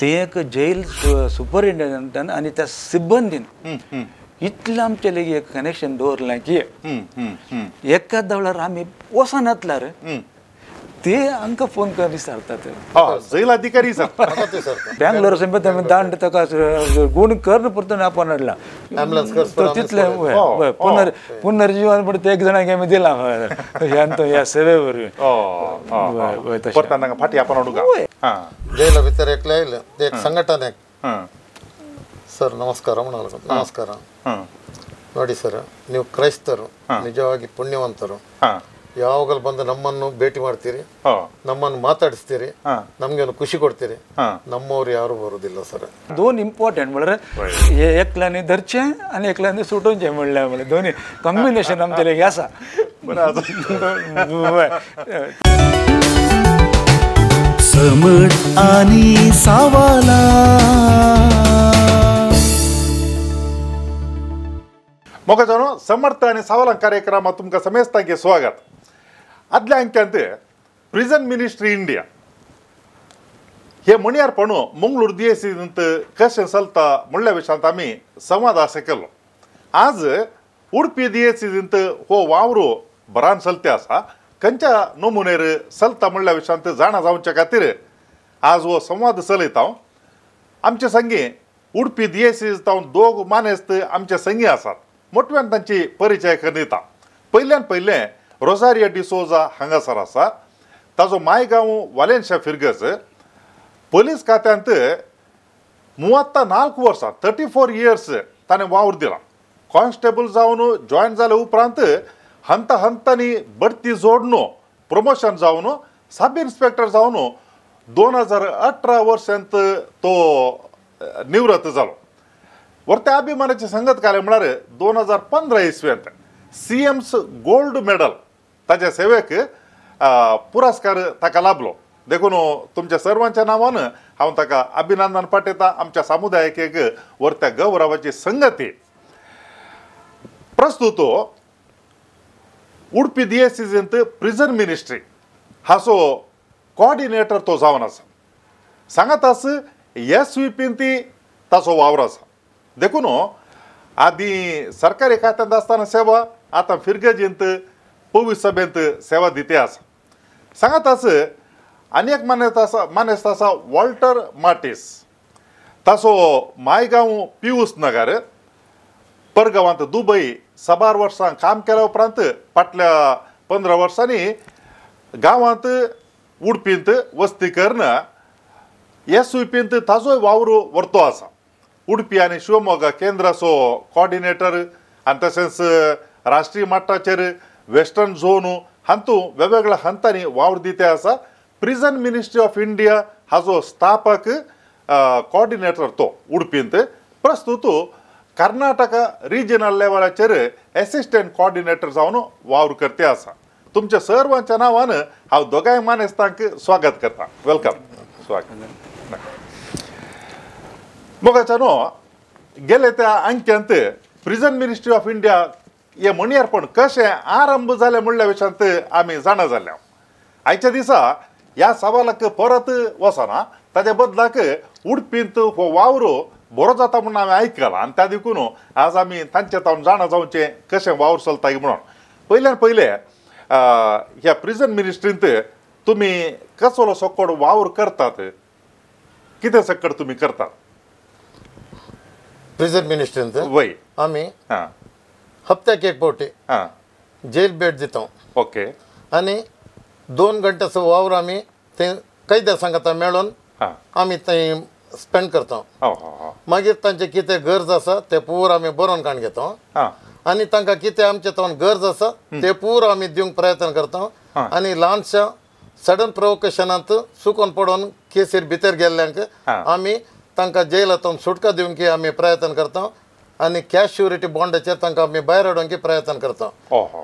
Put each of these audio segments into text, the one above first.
ते एक जेल सुपरिंटेंडंटान आनी त्या सिब्बंदीन इतलें आमचें लेगीत एक कनेक्शन दवरलें की एका वेळार आमी वचनातल्यार ते आमकां फोन करून विचारतात. जैल अधिकारी बेंगलोर आमी दांड ताका गुण करून परतून आपण हाडला तितलें पुनर्जीवन पण ते एक जाणांक आमी दिलां ह्यान तो ह्या सेवे वरवीं फाटी आपण हाडूंक. जैला भितर एकले आयले ते एक संघटन एक ಸರ್ ನಮಸ್ಕಾರ म्हणालो. ನಮಸ್ಕಾರ ನೋಡಿ ಸರ್, ನೀವು ಕ್ರೈಸ್ತರು, ನಿಜವಾಗಿ ಪುಣ್ಯವಂತರು, ಯಾವಾಗಲೂ ಬಂದು ನಮ್ಮನ್ನು ಭೇಟಿ ಮಾಡ್ತೀರಿ, ನಮ್ಮನ್ನು ಮಾತಾಡಿಸ್ತೀರಿ, ನಮಗೆ ಒಂದು ಖುಷಿ ಕೊಡ್ತೀರಿ, ನಮ್ಮವ್ರು ಯಾರು ಬರೋದಿಲ್ಲ ಸರ್. दोन इम्पॉर्टंट म्हळ्यार एकल्यानी धरचें आनी एकल्यानी सुटोवचें म्हणल्यार म्हळ्यार दोनी कॉम्बिनेशन आमचें लेगीत आसा. समट आनी सावाला मोगाजानो समर्थ आनी सवालां कार्यक्रमात तुमकां समेस्तांचें स्वागत. आदल्या अंक्यांत प्रिजन मिनिस्ट्री इंडिया हे म्हणयारपण मंगळूर दियेसींत कशें चलता म्हणल्या विशयांत आमी संवाद आसा केलो. आज उडपी दियेसींत हो वावर बरान चलते आसा, खंयच्या नमुनेर चलता म्हणल्या विशयांत जाणा जावचे खातीर आज हो संवाद चलयता. हांव आमचे संगी उडपी दियेसी जावन दोग मानेस्त आमचे संगी आसात, मोटव्यान तांची परिचय करून दिता. पयल्यान पयलें रोजारियो डिसोजा हांगासर आसा, ताजो मायगांव वालेन्शा फिरगज, पोलीस खात्यांत 34 वर्सां 34 इयर्स ताणें वावर दिला. कॉन्स्टेबल जावन जॉयन जाले उपरांत हंता हंतांनी बढती जोडून प्रमोशन जावन सब इन्स्पेक्टर जावन 2018 वर्सांत तो निवृत्त जालो. वर्ते अभिमानाची संगत कार्य म्हळ्यार 2015 इसवेंत CM's gold medal ताच्या सेवेक पुरस्कार ताका लाभलो. देखून तुमच्या सर्वांच्या नांवान हांव ताका अभिनंदन पाठयता. आमच्या समुदायाक एक वर्त्या गौरवाची संगती. प्रस्तुत उडपी दियेसींत प्रिजन मिनिस्ट्री हाचो कॉर्डिनेटर तो जावन आसा. सांगात आस SVPन ती ताचो वावर आसा. देखून आदीं सरकारी खात्यांत आसतना सेवा, आतां फिरगजींत पवीस सभेंत सेवा दिते आसा. सांगात आस आनी एक मानेस्त आसा, मानेस्त आसा वॉल्टर मार्टीस, ताचो मायगांव पियूस नगर, परगांवांत दुबय साबार वर्सां काम केल्या उपरांत फाटल्या 15 वर्सांनी गांवांत उडपींत वस्ती करून SVPंत ताजोय वावर व्हरतो आसा. उडपी आनी शिवमोगा केंद्राचो कॉर्डिनेटर आनी तशेंच राष्ट्रीय मट्टाचेर वेस्टर्न झोन हातूंत वेगवेगळ्या हंतांनी वावर दिते आसा. प्रिजन मिनिस्ट्री ऑफ इंडिया हाजो स्थापक कॉर्डिनेटर तो उडपींत. प्रस्तुत कर्नाटका रिजनल लेवलाचेर एसिस्टंट कॉर्डिनेटर जावन वावर करते आसा. तुमच्या सर्वांच्या नांवान हांव दोगांय मानेस्तांक स्वागत करता. Welcome. स्वागत. मोगाच्यानो गेले त्या अंक्यांत प्रिजन मिनिस्ट्री ऑफ इंडिया हे म्हणयारपण कशें आरंभ जालें म्हणल्या विशयांत आमी जाणा जाल्या. आयच्या दिसा ह्या सवालाक परत वचना, ताच्या बदलाक उडपींत हो वावर बरो जाता म्हणून हांवें आयकलां आनी त्या देखून आज आमी तांचे तावन जाणा जावचें कशें वावर चलता म्हणून. पयल्यान पयलें ह्या प्रिजन मिनिस्ट्रींत तुमी कसलो सकड वावर करतात, कितें सकड तुमी करतात प्रिजन मिनिस्ट्रींत? वय आमी हप्त्याक एक फावटी जेल भेट दिता. ओके. आनी 2 घंट्याचो वावर आमी ते कैद्या सांगाता मेळून आमी थंय स्पेंड करता. मागीर तांचे कितें गरज आसा ते पूर आमी बरोवन काडून घेता आनी तांकां कितें आमचे थंय गरज आसा ते पूर आमी दिवंक प्रयत्न करता. आनी ल्हानशा सडन प्रोवोकेशनांत चुकोन पडोन केसीर भितर गेल्ल्यांक आमी तांकां जेलांतून सुटका दिवंक आमी प्रयत्न करता आनी कॅश श्युरिटी बॉन्डाचेर तांकां आमी भायर हाडूंक प्रयत्न करता.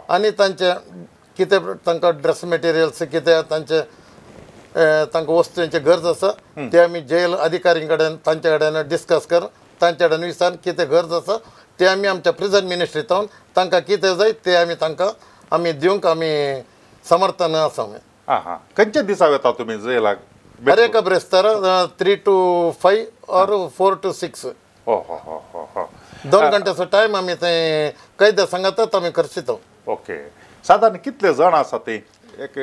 आनी तांचे कितें तांकां ड्रेस मटेरियल्स कितें तांचे तांकां वस्तूंची गरज आसा ते आमी जेल अधिकाऱ्यां कडेन तांचे कडेन डिस्कस कर, तांचे कडेन विचारून कितें गरज आसा ते आमी आमच्या प्रिजन मिनिस्ट्रींतून तांकां कितें जाय ते आमी तांकां आमी दिवंक आमी समर्थन आसा. आं हां. खंयच्या दिसा वता तुमी जेलाक? हर एका ब्रेस्तार 3 to 5 or 4 to 6. 2 घंट्याचो टायम आमी थंय कैद्या सांगातात आमी खर्चिता. ओके. सादारण कितले जाण आसात ते? एक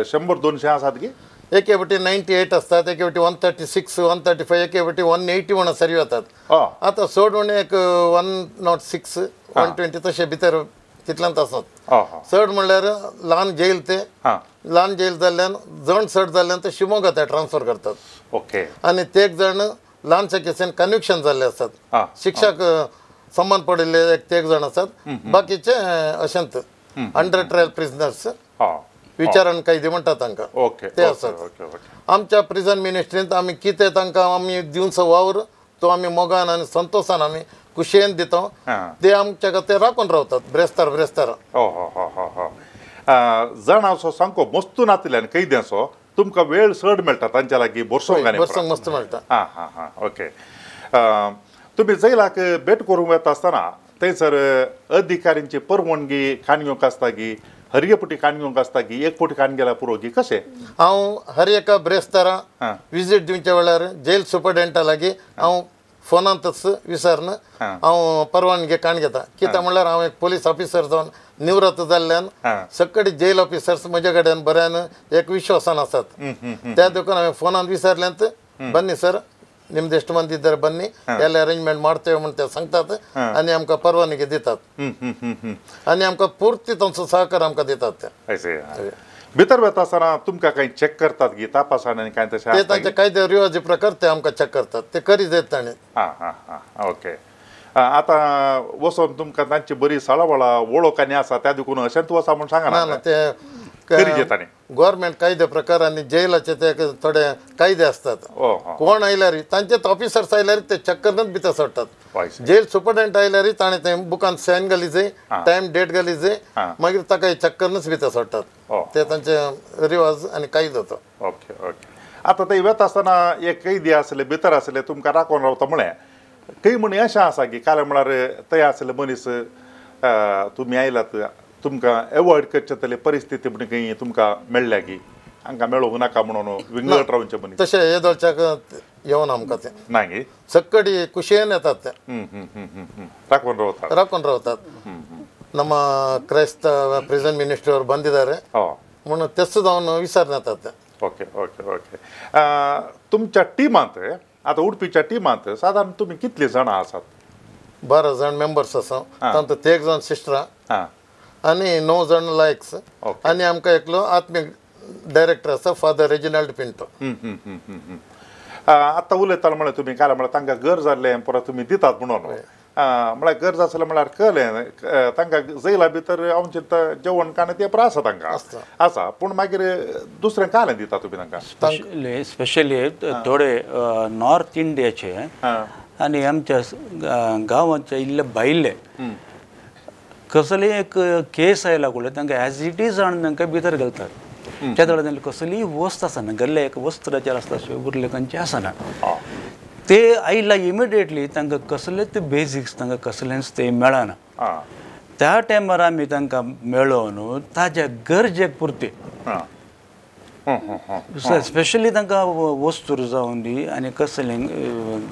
100-200 आसात की? एके फावटी 98 असतात, एके फावटी 136, 135, एके फावटी 180 सरी वतात. आतां चड उणें एक 106, 120 तशे भितर तितल्यांत आसात. चड म्हणल्यार ल्हान जेल ते ल्हान जेल जाल्ल्यान जण चड जाल्ल्यान ते शिमोगा ते ट्रान्सफर करतात. ओके. आनी ते एक जाण ल्हानशा केसीन कन्विक्शन जाल्ले आसात, शिक्षाक सम्मान पडिल्ले एक ते एक जाण आसात. बाकीचे अशेंच अंडर ट्रायल प्रिजनर्स, विचारण कैदी म्हणटात तांकां, ते आसात. आमच्या प्रिजन मिनिस्ट्रींत आमी कितें तांकां आमी दिवचो वावर तो आमी मोगान आनी संतोशान आमी खुशयेन दिता. ते आमच्या खातीर राखून रावतात ब्रेस्तार ब्रेस्तार. जाणांचो सामको मस्तू नातिल्ल्यान कैद्यांचो तुमकां वेळ चड मेळटा तांच्या लागीं बसोंक बसोंक मस्त मेळटा. आं हां हां. ओके. तुमी जैलाक भेट करूंक वता आसतना थंयसर अधिकाऱ्यांची परवानगी काण घेवंक आसता की हर एक फावटी काण घेवंक आसता की एक फावटी काण गेल्यार पुरो की कशें? हांव हर एका ब्रेस्तारा विजीट दिवच्या वेळार जेल सुपरिटेंडंटा लागीं हांव फोनांतच विचारून हांव परवानगी काण घेता. कित्याक म्हणल्यार हांव एक पोलीस ऑफिसर जावन निवृत्त जाल्ल्यान सगळे जेल ऑफिसर्स म्हजे कडेन बऱ्यान एक विश्वासान आसात. त्या देखून हांवें फोनांत विचारल्यात बन्नी सर ನಿಮ್ದು ಎಷ್ಟು ಮಂದಿ ಇದ್ದಾರೆ ಬನ್ನಿ, ಎಲ್ಲ ಅರೇಂಜ್ಮೆಂಟ್ ಮಾಡ್ತೇವೆ ಅಂತ सांगतात आनी आमकां परवानगी दितात आनी आमकां पुर्ती तांचो सहकार आमकां दितात. ते भितर वता आसतना तुमकां कांय चॅक करतात की तपासण आनी कांय तशें? ते तांचे कायदे रिवाजी प्रकार ते आमकां चॅक करतात, ते करीत येत ताणें. आं हां हां. ओके. आतां वचोन तुमकां तांची बरी साळावळा वळख आनी आसा त्या देखून अशेंच वचा म्हूण सांगना? ना, ते गव्हर्मेंट कायदे प्रकार आनी जेलाचे ते थोडे कायदे असतात. कोण आयल्यार तांचेच ऑफिसर्स आयल्यार ते चेक करूनच भितर सोडटात. जेल सुपरिटेंडंट आयल्यार ताणें ते बुकान सायन घाली जाय, टायम डेट घाली जाय, मागीर ताका चेक करूनच भितर सोडटात. ते तांचे रिवाज आनी कायदो तो. Okay okay. आतां ते वता आसतना एक कैदी आसले भितर आसले तुमकां राखून रावता म्हळें, खंय म्हण अशें आसा की काल म्हळ्यार थंय आसले मनीस तुमी आयलात तुमकां एवॉयड करचे तले परिस्थिती म्हण खंय तुमकां मेळ्ळ्या की हांकां मेळोवंक नाका म्हणून विंगड रावचे मनीस? तशें येदोळच्याक येवना आमकां तें ना गी, सक्कडी खुशयेन येतात ते, राखून रावतात राखून रावतात. ನಮ್ಮ ಕ್ರೈಸ್ತ ಪ್ರಿಸನ್ ಮಿನಿಸ್ಟ್ರಿ ಅವರು ಬಂದಿದ್ದಾರೆ म्हणून तेच जावन विचारून येतात ते. Okay okay okay. तुमच्या टिमांत आतां उडपीच्या टिमांत सादारण तुमी कितली जाणां आसात? 12 जाण मेंबर्स आसा, तातूंत 13 जाण सिस्टरां आनी 9 जाण लायक्स आनी आमकां एकलो आत्मीक डायरेक्टर आसा फादर रेजिनाल्ड पिंटो. आतां उलयताले म्हळ्यार तुमी काल म्हळ्यार तांकां गरज जाल्लें परत तुमी दितात म्हणून, म्हळ्यार गरज आसलें म्हळ्यार कळ्ळें तांकां जैला भितर हांव चिंता जेवण खाण तें पुरो आसा तांकां आसा, पूण मागीर दुसरें कालें दिता तुमी तांकां? स्पेशली थोडे नॉर्थ इंडियाचे आनी आमच्या गांवांचे इल्ले भायले कसलेय एक केस आयला कुडले तांकां एज it is हाडून तांकां भितर घालतात. त्या वेळार तांकां कसलीय वस्त आसना, गेल्ले एक वस्त्राचेर आसता उरले खंयचें आसना. ते आयला इमिडिएटली तांकां कसलेच बेजिक्स तांकां कसलेंच ते मेळना. त्या टायमार आमी तांकां मेळोवन ताज्या गरजेक पुरते स्पेशली तांकां वस्तू जावन दी आनी कसलें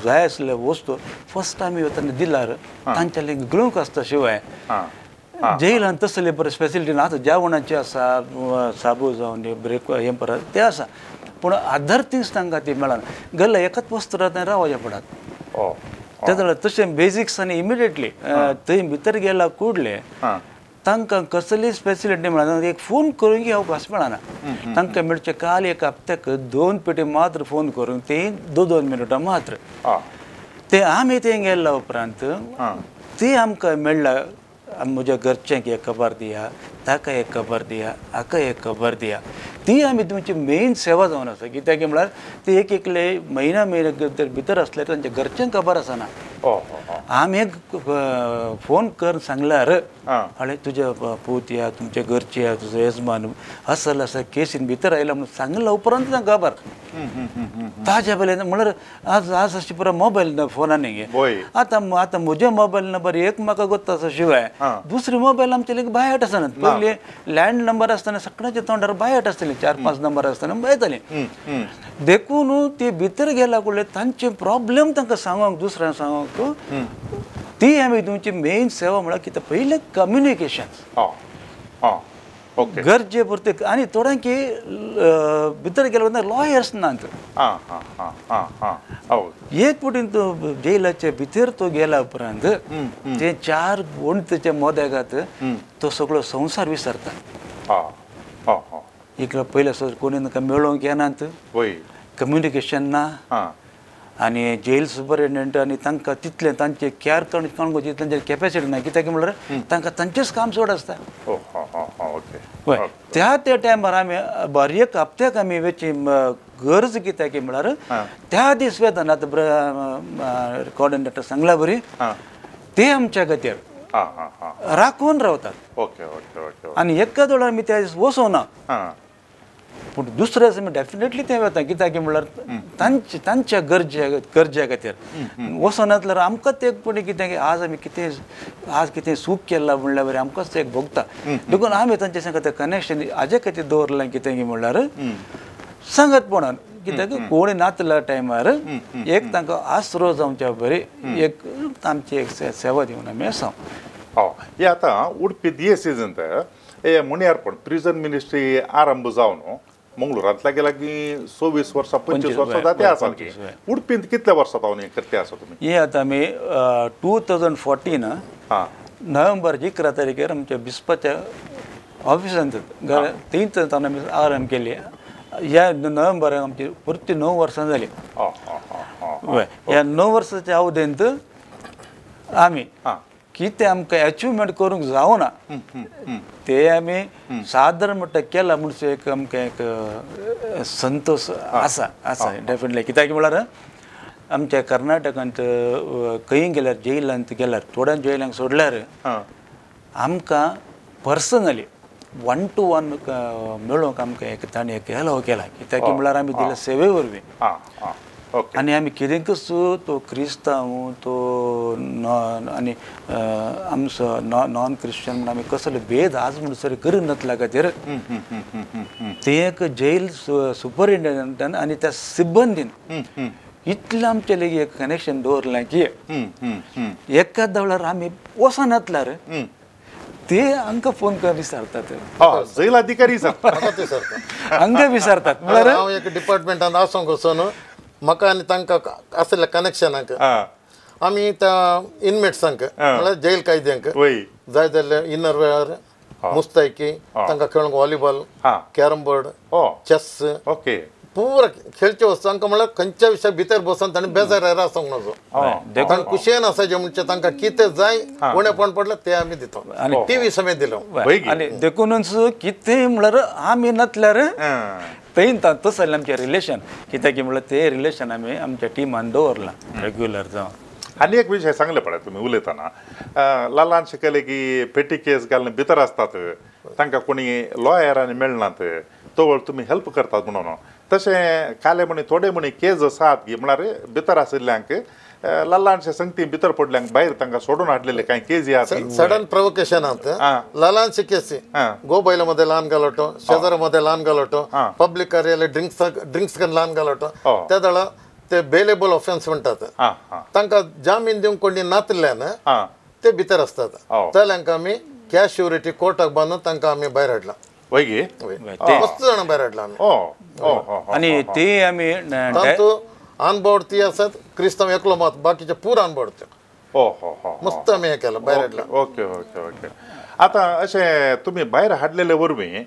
जाय आसले वस्तू फर्स्ट आमी वतना दिल्यार तांच्यानी गळूंक आसता. शिवाय जेलान तसले परत स्पेसिलिटी ना. आतां जेवणाचें आसा, साबू जावन दी, ब्रेक हें परत तें आसा, पूण अदर थिंग्स तांकां ती मेळना. गेल्ले एकच वस्तू थंय रावचें पडत. त्या जाल्यार तशें बेजिक्स आनी इमिडिएटली थंय भितर गेला कुडले तांकां कसलीय स्पेसिलिटी मेळना. एक फोन करूंक अवकाश मेळना तांकां. मेळचें काल एक हप्त्याक 2 पेटी मात्र फोन करूंक, ती 2-2 मिनटां मात्र. ते आमी थंय गेल्या उपरांत ती आमकां मेळ्ळा म्हज्या घरच्यांक एक खबर दिया, ताका एक खबर दिया, हाका एक खबर दिया. ती आमी तुमची मेन सेवा जावन आसा. कित्याक म्हळ्यार ती एक एकले म्हयन्या म्हयन्या भितर आसल्यार तांच्या घरच्यांक खबर आसना. आमी एक फोन कर सांगल्यार हळे तुज्या पूत या तुमच्या घरची या तुजो येजमान असल आसा केसीन भितर आयला म्हणून सांगला उपरांत तांकां खबर ताज्या पयलें म्हणल्यार आज आज अशी पुरो मोबायल फोनांनी घे. आतां आतां म्हज्या मोबायल नंबर एक म्हाका गोत्ता आसा शिवाय दुसरे मोबायल आमचे लेगीत बायट आसना. पयलीं लँड नंबर आसतना सगळ्यांच्या तोंडार बायट आसतले, 4-5 नंबर आसतना येताले. देखून ते भितर गेला कुडले तांचे प्रॉब्लेम तांकां सांगोंक दुसऱ्यांक सांगोंक ती आमी तुमची मेन सेवा म्हळ्यार कितें पयलें कम्युनिकेशन गरजे पुरते. आनी थोड्यांक भितर गेल्या लॉयर्स नात. एक पटीन तो जेलाच्या भितर तो गेल्या उपरांत ते 4 वणटीच्या मोद्यागात तो सगळो संवसार विसरता. इकडं पयले कोणी तांकां मेळोवंक येनात, कम्युनिकेशन ना, आनी जेल सुपरिटेंडंट आनी तांकां तितलें तांचे केअर करणको तितलें तांचे कॅपेसिटी ना. कित्याक म्हणल्यार तांकां तांचेच काम चड आसता. हय, त्या त्या टायमार आमी बरे एक हप्त्याक आमी वेची गरज कित्याक म्हणल्यार त्या दीस वेतना आतां कॉर्डिनेटर सांगला बरी ते आमच्या खातीर राखून रावतात. आनी एका दोळ्यार आमी त्या दीस वचोना, पूण दुसऱ्या दिसा आमी डेफिनेटली ते वता. कित्याक म्हणल्यार तांचे तांच्या गरजे खातीर वचनातल्यार आमकां ते एक कितें आज आमी कितें आज कितें सूख केलां म्हणल्यार बरें आमकांच ते एक भोगता. देखून आमी तांचे संग तें कनेक्शन हाजे खातीर दवरलां कितें म्हणल्यार सांगत पणान कित्याक कोणी नातल्या टायमार एक तांकां आसरो जावच्या बरी एक आमची एक सेवा दिवन आमी आसा. हे आतां उडपी दिये सिजन हे मुनियारपण प्रिजन मिनिस्ट्री आरंभ जावन मंगळूरांत लागीं लागीं 24 वर्सां 25 वर्सां जाते आसा. उडपींत कितल्या वर्सां जावन हें करते आसा तुमी? हे आतां आमी 2014 नोव्हेंबर 11 तारखेर आमच्या बिस्पाच्या ऑफिसांत थंयच आमी आरंभ केली. ह्या नोव्हेंबराक आमची परती 9 वर्सां जाली. ह्या 9 वर्साच्या अवधेंत आमी कितें आमकां एचिवमेंट करूंक जावना ते आमी सादारण म्हणटा केला म्हणून एक आमकां एक संतोश आसा आसा डेफिनेटली. कित्याक म्हणल्यार आमच्या कर्नाटकांत खंय गेल्यार जेलांत गेल्यार थोड्या जेलांक सोडल्यार आमकां पर्सनली 1 to 1 मेळोवंक आमकां एक ताणें एक एलाव केला. कित्याक म्हणल्यार आमी दिल्या सेवे वरवीं आनी आमी कितेंकच तो क्रिस्तांव तो आनी आमचो नॉन क्रिश्चन म्हण आमी कसलो भेद आज म्हणसर करिनातल्या खातीर ते एक जेल सुपरिटेंडंटान आनी त्या सिब्बंदीन इतलें आमचें लेगीत एक कनेक्शन दवरलां की एका वेळार आमी वचनातल्यार ते हांकां फोन करून विचारतात. जेल अधिकारी हांकां विचारतात. म्हणल्यार हांव एक डिपार्टमेंटान आसूंक वचून म्हाका आनी तांकां आशिल्ल्या कनेक्शनाक आमी त्या इनमेट्सांक म्हणल्यार जेल कैद्यांक जाय जाल्यार इनर वेळार मुस्तायकी तांकां खेळूंक व्हॉलीबॉल, कॅरम बोर्ड, चॅस पुरा खेळचे वस्तू तांकां म्हणल्यार खंयच्या विशया भितर बसून तांणी बेजार आसूंक नजो. तांकां खुशयेन आसाचें म्हणजे तांकां कितें जाय उणेपण पडलें तें आमी दिता आनी टिवी समेत दिलो. आनी देखूनच कितें म्हणल्यार आमी नातल्यार थंय तसलें आमचें रिलेशन. कित्याक म्हणल्यार तें रिलेशन आमी आमच्या टिमान दवरलां रेग्युलर जावन. आनी एक विशय सांगले पळय तुमी उलयतना ल्हान शिकले की पेटी केस घालून भितर आसतात तांकां कोणी लॉयरांनी मेळनात तो वेळ तुमी हेल्प करतात म्हणून. तशें काले म्हणी थोडे म्हणी केज आसात की म्हळ्यार भितर आशिल्ल्यांक ल्हानशे संगती भितर पडल्यांक भायर तांकां सोडून हाडलेले कांय केजी आसा सडन प्रवोकेशनात ल्हानशे केसी गोबैला मध्ये ल्हान घालटो, शेजारा मध्ये ल्हान घालटो, पब्लीक कार्यालय ड्रिंक्स करून ल्हान घालटो, त्या वेळार ते बेलेबल ऑफेन्स म्हणटात तांकां जामीन दिवंक कोणी नातिल्ल्यान ते भितर आसतात. जाल्यांक आमी कॅश श्युरिटी कोर्टाक बांदून तांकां आमी भायर हाडला. मस्त जाणां भायर हाडला आमी. आनी ते आमी तातूंत अनबोर्ड ती आसात क्रिस्तांव एकलो मात बाकीचे पूर अनबोर्ड ते मस्त आमी हें केलां भायर हाडला. Okay okay okay. आतां अशें तुमी भायर हाडलेले वरवीं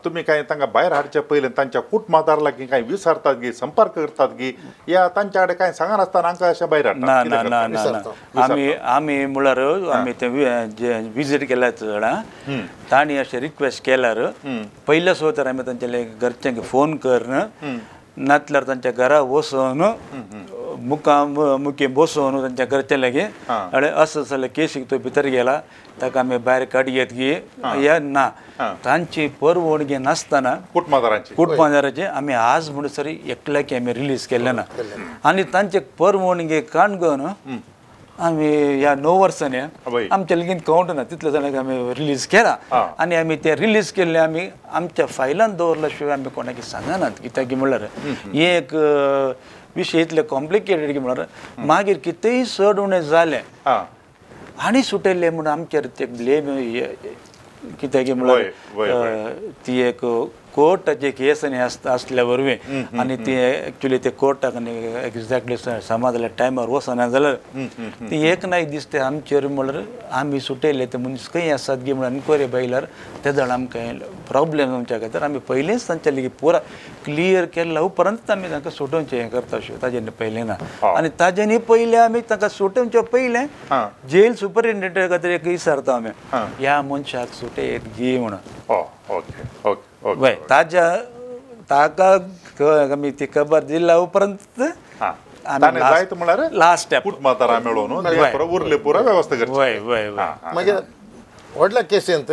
तुमी कांय तांकां भायर हाडचे पयलीं तांच्या कुटुंबादार लागीं कांय विचारतात गी, संपर्क करतात गी, या तांच्या कडेन कांय सांगनासतना हांकां अशें भायर हाडटा? ना ना ना ना, आमी आमी म्हणल्यार आमी ते विजीट केल्या जाणा तांणी अशें रिक्वेस्ट केल्यार पयल्या सुवातेर आमी तांच्या घरच्यांक फोन करून नातल्यार तांच्या घरा वचून मुखा मुखे बसोवन तांच्या घरच्या लागीं अरे असं जाल्यार केसीक तो भितर गेला ताका आमी भायर काडयेत गी या ना तांची परवणगी नासतना कुटुंबादाराची आमी आज म्हणसर एकल्याक आमी रिलीज केल्लें ना आनी तांचे परवणगी काडून आमी ह्या 9 वर्सांनी आमच्या लगीन कावंट ना तितले जाणांक आमी रिलीज केला आनी आमी ते रिलीज केल्ले आमी आमच्या फायलान दवरल्या शिवाय आमी कोणाक सांगनात कित्याक म्हणल्यार हे एक विशय इतले कॉम्प्लिकेटेड की म्हणल्यार मागीर कितेंय चड उणें जालें आनी सुटयल्लें म्हणून आमचेर ते ब्लेम कित्याक म्हणल्यार ती एक कोर्टाचे केस आनी आसल्या वरवीं आनी ती एक्चुली ते कोर्टाक आनी एक्झॅक्टली समाजाल्या टायमार वचना जाल्यार ती एक ना एक दीस ते आमचेर म्हणल्यार आमी सुटयले ते मनीस खंय आसात गी म्हणून एनक्वायरी बायल्यार ते जाण आमकां प्रॉब्लेम आमच्या खातीर आमी पयलींच तांच्या लेगीत पुरा क्लियर केल्या उपरांत आमी तांकां सुटोवचें हें करता अशें ताजें पयलें ना आनी ताजेनी पयलें आमी तांकां सुटोवचे पयलें जेल सुपरिटेंडेंटा खातीर एक विचारता आमी ह्या मनशाक सुटयत गी म्हणून ओके ओके वय ताज्या ताका आमी ती खबर दिल्या उपरांत जायत म्हणल्यार लास्ट स्टेप कुटुंबादारां मेळोवन उरले पुरा वेवस्था करची वय वय वय मागीर व्हडल्या केसींत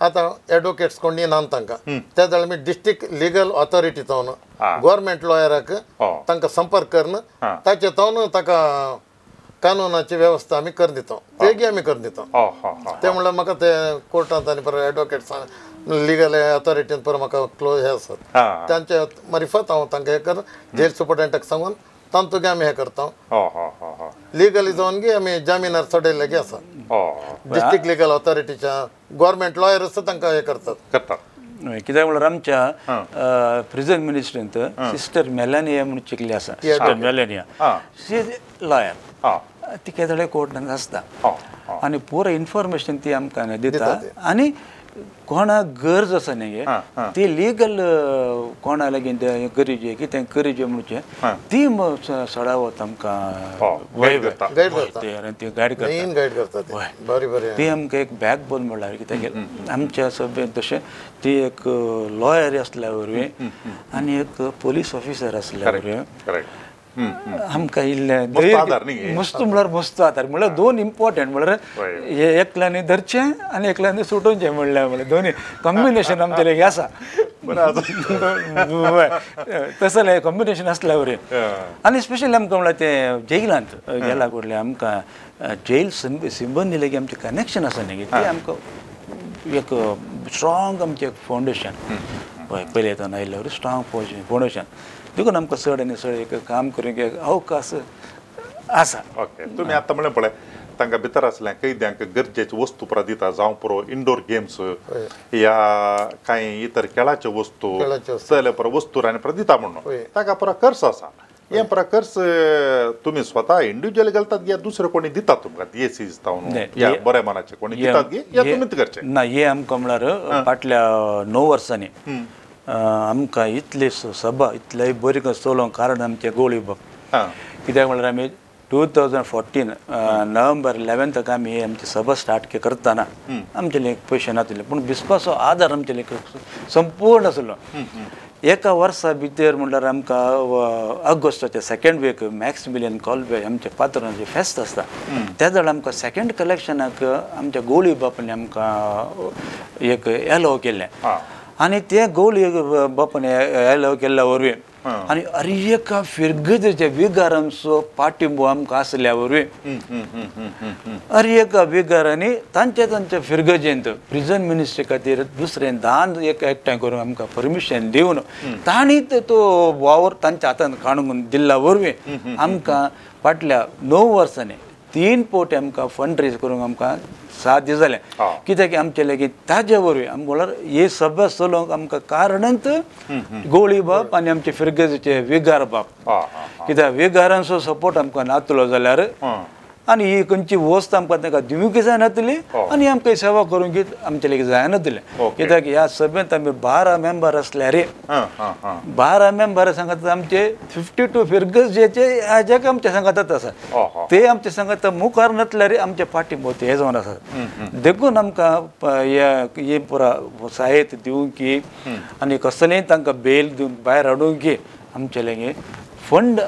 आतां एडवोकेट्स कोण ना तांकां त्या जाल्यार आमी डिस्ट्रिक्ट लिगल ऑथॉरिटी जावन गव्हर्मेंट लॉयराक तांकां संपर्क करून ताचे जावन ताका कानूनाची वेवस्था आमी करून दिता तेगी आमी करून दिता ते म्हणल्यार म्हाका ते कोर्टांत आनी परत एडवोकेट्स लिगल ऑथॉरिटीन परत म्हाका क्लोज हे आसात तांचे मारिफत हांव तांकां हें कर जेल सुपरिटेंडेंटाक सांगून तांतूगे आमी हें करता लिगली जावन गी आमी जामिनार चडयल्ले गी आसा डिस्ट्रिक्ट लिगल ऑथॉरिटीच्या गव्हर्मेंट लॉयर आसा तांकां हें करतात कित्याक म्हणल्यार आमच्या प्रिजन मिनिस्ट्रींत सिस्टर मेलानिया म्हणून चिकली आसा सिस्टर मेलानिया शी लॉयर ती केदळे कोर्टांत आसता आनी पुरो इन्फॉर्मेशन ती आमकां दिता आनी कोणाक गरज आसा न्ही ती लिगल कोणा लागीं करीजे कितें करीजे म्हणचें ती सडावत आमकां ती गायड करता ती आमकां एक बॅक बोन म्हणल्यार कित्याक आमच्या सभेंत तशें ती एक लॉयर आसल्या वरवीं आनी एक पोलीस ऑफिसर आसल्या वरवीं आमकां इल्लें मस्त म्हणल्यार मस्त आदार म्हणल्यार दोन इम्पॉर्टंट म्हणल्यार हे एकल्यानी धरचें आनी एकल्यानी सुटोवचें म्हणल्यार म्हणल्यार दोनी कॉम्बिनेशन आमचें लागीं आसा तसलें कॉम्बिनेशन आसल्या वरी आनी स्पेशली आमकां म्हणल्यार तें जेलांत गेला कुडलें आमकां जेल सिब्बंदी लागीं आमचें कनेक्शन आसा न्ही तें आमकां एक स्ट्रॉंग आमचें फावंडेशन हय पयलें येतना आयिल्ल्या वरी स्ट्रॉंग फावंडेशन देखून आमकां चड आनी चड एक काम करूंक एक अवकाश आसा. ओके तुमी आतां म्हणलें पळय तांकां भितर आसल्या कैद्यांक गरजेच्यो वस्तू पुरा दिता जावं पुरो इंडोर गेम्स या कांय इतर खेळाच्यो वस्तू चले पुरो वस्तू आनी पुरो दिता म्हणून ताका पुरो खर्च आसा हे पुरो खर्च तुमी स्वता इंडिविज्युअल घालतात या दुसरे कोणी दितात तुमकां एसी जावन या बऱ्या मनाचे कोणी दितात गी या तुमीच करचें ना हे आमकां म्हणल्यार फाटल्या 9 वर्सांनी आमकां इतली सभा इतले बरी चलोवंक कारण आमचे गोळी बाब कित्याक म्हणल्यार आमी 2014 नोव्हेंबर 11 आमी आमची सभा स्टार्ट करतना आमचे लेख पयशे नासले पूण बिस्पाचो आदार आमचे लेख संपूर्ण आसलो. एका वर्सा भितर म्हणल्यार आमकां ऑगस्टाचे सेकेंड वीक मॅक्सिमिलियन कॉल्बे आमच्या पात्रांचे फेस्त आसता त्या जाल्यार आमकां सेकेंड कलेक्शनाक आमच्या गोळी बापान आमकां एक एलो केल्लें आनी ते गोळी बापान एलो केल्ल्या वरवीं आनी अरे एका फिरगजेच्या विगारांचो पाठिंबो आमकां आसल्या वरवीं अरे एका विगारांनी तांच्या तांच्या फिरगजेंत प्रिजन मिनिस्ट्री खातीर दुसरें दान एक एकठांय करून आमकां परमिशन दिवन तांणी तो वावर तांच्या हातान काडून दिल्ल्या वरवीं आमकां फाटल्या 9 वर्सांनी 3 पवटी आमकां फंड रेज करूंक आमकां साध्य जालें. कित्याक आमचे लागीं ताजे वरवीं आमकां म्हणल्यार हे सभा चलोवंक आमकां कारणच गोळी बाप आनी आमचे फिरगजेचे विगार बाप. कित्याक विगारांचो सपोर्ट आमकां नातलो जाल्यार आनी ही खंयची वस्त आमकां तांकां दिवंक जायनातली आनी आमकां सेवा करूंक आमचे लागीं जायनातलें. कित्याक ह्या सभेंत आमी 12 मेंबर आसल्यार 12 मेंबर सांगतात आमचे 52 फिरगजेचे हाज्याक आमचे सांगातात आसा ते आमचे सांगात मुखार नातल्यार आमचे पाठिंबो ते जावन आसा. देखून आमकां हे पुरा साहित्य दिवंक आनी कसलेंय तांकां बेल दिवन भायर हाडूंक आमचे लागीं फंड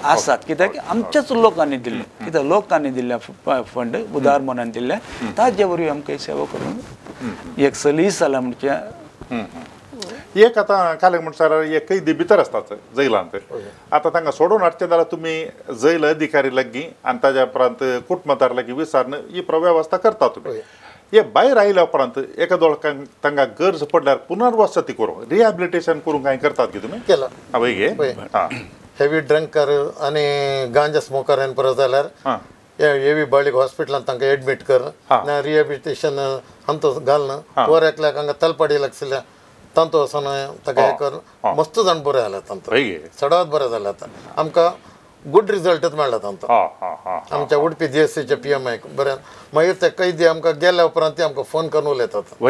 आसात कित्याक आमच्याच लोकांनी दिल्ले कित्याक लोकांनी दिल्ले फंड उदार मनान दिल्ले ताजे वरवीं आमकां सेवा करून एक सलीस जाला म्हणजे एक आतां कालेक म्हणसार एक कैदी भितर आसतात जैलांत आतां तांकां सोडून हाडचें जाल्यार तुमी जैल अधिकारी लागीं आनी ताज्या उपरांत कुटुंबदार लागीं विचारून ही वेवस्था करता तुमी हे भायर आयल्या उपरांत एका दोळकांक तांकां गरज पडल्यार पुनर्वसती करूंक रिहॅबिलिटेशन करूंक कांय करतात की तुमी केलां वय गे हेवी ड्रंकर आनी गांजा स्मोकर परत जाल्यार हेवी बाळीक हॉस्पिटलांत तांकां एडमीट कर ना रिहॅबिलिटेशन आमचो घालना वर एकल्याक हांगा तलपाडी लागशिल्ल्या तांतो वचून ताका हें कर मस्त जाण बरें जालें तांचो चडावत बरें जालें आतां आमकां गुड रिजल्टच मेळ्ळा तांचो आमच्या उडपी जी एस सीच्या पी एम आयक बरें मागीर ते कैदी आमकां गेल्या उपरांत ते आमकां फोन करून उलयतात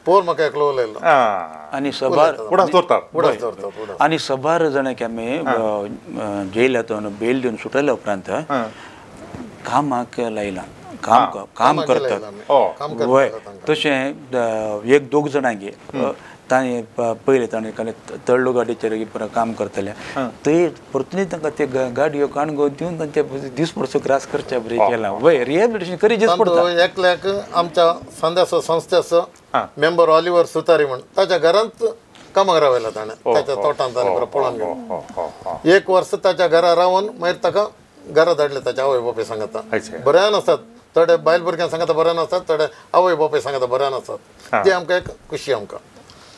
पोर म्हाका एकलो उलयलो आनी सबार दवरतात आनी सबार जाणांक आमी जेलांतून बेल दिवन सुटल्या उपरांत कामाक लायला काम काम करतात वय तशें एक दोग जाणांक ताणें पयलें ताणें तळ्ळू गाडयेचेर काम करतले ते परतून तांकां ते गाडयो काणगो दिवन तांचे दीस पडसो ग्रास करचे बरें केलां वय रिहॅबिलिटेशन करीचेच पडटा एकल्याक आमच्या संद्याचो संस्थेचो मेंबर ऑलिवर सुतारी म्हण ताच्या घरांत कामाक रावयला ताणें ताच्या तोटांत ताणें पळोवन घेवन एक वर्स ताच्या घरा रावन मागीर ताका घरा धाडले ताच्या आवय बापूय सांगता बऱ्यान आसात थोडे बायल भुरग्यां सांगता बऱ्यान आसात थोडे आवय बापूय सांगता बऱ्यान आसात ते आमकां एक खुशी आमकां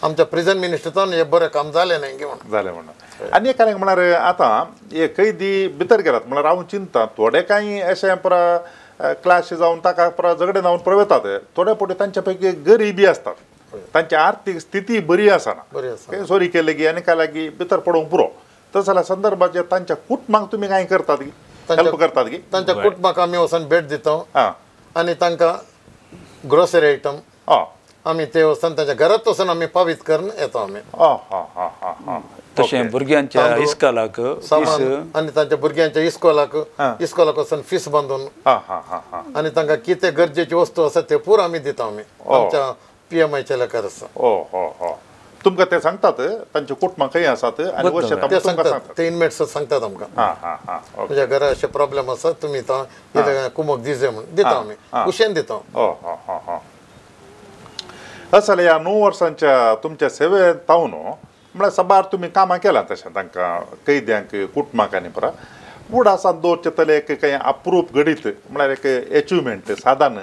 आमच्या प्रिजन मिनिस्ट्रीन हे बरें काम जालें न्ही म्हणून जालें म्हणून आनी एक कारण म्हळ्यार आतां हे कैदी भितर गेलात म्हळ्यार हांव चिंता थोडे कांय अशें पुरा क्लास जावन ताका पुरा झगडे जावन प्रवेतात थोडे फावटी तांच्या पैकी गरिबी आसतात तांची आर्थीक स्थिती बरी आसना सोरी केले की आनी काय लागीं भितर पडोवंक पुरो तशें जाल्यार संदर्भाचेर तांच्या कुटुंबाक तुमी कांय करतात की हेल्प करतात की तांच्या कुटुंबाक आमी वचून भेट दिता आनी तांकां ग्रोसरी आयटम आमी ते वचून तांच्या घरांत वचून आमी पावीत करून येता आमी तशें भुरग्यांच्या इस्कोलाक सामान आनी तांच्या भुरग्यांच्या इस्कोलाक इस्कोलाक वचून फीस बांदून आनी तांकां कितें गरजेची वस्तू आसा ते पुरो आमी दिता आमी आमच्या पी एम आयच्या लेखार आसा तुमकां ते सांगतात तांचे कुटुंबां खंय आसात आनी ते सांगतात ते इनमेट्स सांगतात आमकां म्हज्या घरा अशे प्रॉब्लेम आसा तुमी कुमक दिजे म्हूण दिता आमी खुशयेन दिता. अशें जाल्यार ह्या 9 वर्सांच्या तुमच्या सेवेंत तावन म्हळ्यार साबार तुमी कामां केलां तशें तांकां कैद्यांक कुटुंबाक आनी परा उडासान दवरचें तले एक कांय अप्रूप घडीत म्हळ्यार एक एचिवमेंट साधारण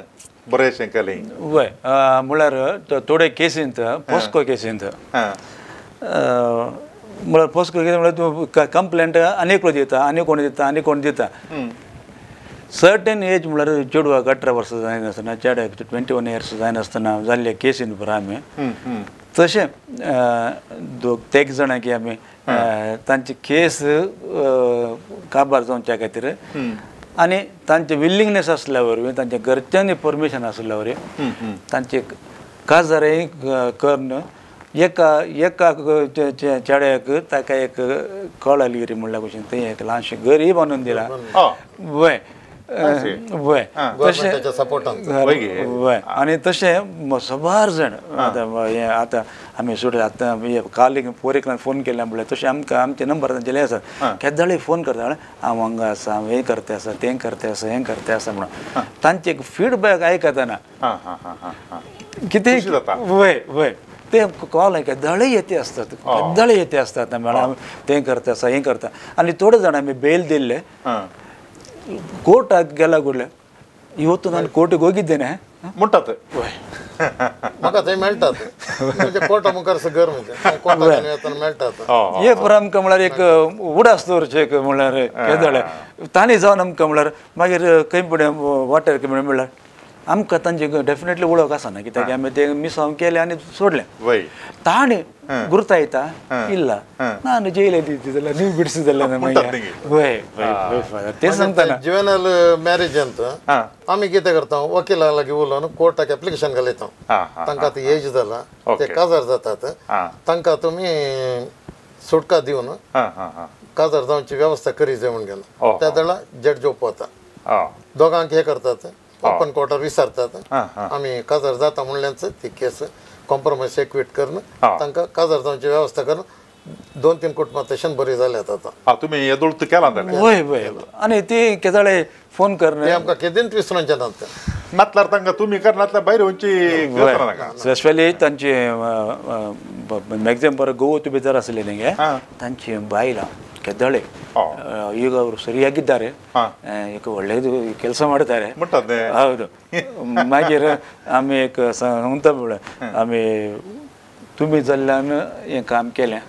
बरेंशें केलें. वय म्हळ्यार थोडे केसींत पोस्को केसींत म्हळ्यार पोस्को केसी म्हळ्यार तूं कंप्लेंट आनी एकलो दिता आनी कोण दिता आनी कोण दिता. सर्टन एज म्हळ्यार चेडवाक 18 वर्सां जायनासतना चेड्याक 21 इयर्स जायनासतना जाल्ले केसीन पुरो आमी तशें दोग तेग जाणां की आमी तांची केस काबार जावच्या खातीर आनी तांचे विलिंगनेस आसल्या वरवीं तांच्या घरच्यांनी परमिशन आसल्या वरवीं तांचे काजारय करून एका एका चेड्याक ताका एक कळालगिरी म्हणल्या भशेन थंय एक ल्हानशें घरय बांदून दिलां. वय वय तशें वय आनी तशें सबार जाण आतां हें आतां आमी सोड आतां काल एक पोर फोन केल्या म्हणल्यार तशें आमकां आमचे नंबर तांचे आसात केदाळी फोन करता हांव हांगा आसा हांव हें करता आसा तें करता आसा हें करता आसा म्हणून तांचे एक फिडबॅक आयकतना कितें वय वय ते कॉल केदाळे येते आसतात केदाळे येते आसतात मॅडम तें करता आसा हें करता. आनी थोडे जाण आमी बेल दिल्ले ಕೋರ್ಟಾಗ ಗೆಲ್ಲ ಕೂಡಲೇ ಇವತ್ತು ನಾನು ಕೋರ್ಟಿಗೆ ಹೋಗಿದ್ದೇನೆ म्हणटात म्हाका थंय मेळटात म्हणजे कोर्टा मुखार घर म्हणजे कोर्टाक येतना मेळटात. एक बरो आमकां म्हळ्यार एक उडास दवरचें एक म्हळ्यार केदळे तांणी जावन आमकां म्हळ्यार मागीर खंय फुडें वाटेर खंय म्हळ्यार आमकां तांची डेफिनेटली वळख आसना कित्याक आमी ते मिसांव केलें आनी सोडलें. ताणें ಗುರ್ತಾಯ್ತಾ ಇಲ್ಲ ನಾನು ಜೈಲಲ್ಲಿ ಇದ್ದಿದ್ದಲ್ಲ ನೀವು ಬಿಡಿಸಿದಲ್ಲ ನಮಗೆ वय ते सांगतना जुवेनल मॅरेज ಅಂತ आमी कितें करता वकिला लागीं उलोवन कोर्टाक एप्लिकेशन घालयता. तांकां आतां एज जाला ते काजार जातात तांकां तुमी सुटका दिवन काजार जावची वेवस्था करी जाय म्हूण गेलो त्या वेळार जड्ज ओपता दोगांक हे करतात ओपन कोर्टार विचारतात आमी काजार जाता म्हणल्याच ती केस कॉम्प्रोमायज एक्विट करून तांकां काजार जावची वेवस्था करून 2-3 कुटुंबां तशें बरी जाल्यात आतां. आं तुमी येदोळ केलां जाल्यार? वय वय. आनी ती केदाळे फोन करना ते आमकां केदीन विसरूंचे नात. नातल्यार तांकां तुमी कर नातल्यार भायर वचची स्पेशली तांचे मॅक्झिमम बरो गोवो तुमी जर आसले न्ही तांची बायलां ಕೆದ್ದಳೆ ಈಗ ಅವರು ಸರಿಯಾಗಿದ್ದಾರೆ, ಈಗ ಒಳ್ಳೆಯದು ಕೆಲಸ ಮಾಡ್ತಾರೆ. ಹೌದು. मागीर आमी एक सांगता पळय आमी तुमी जाल्ल्यान हें काम केलें,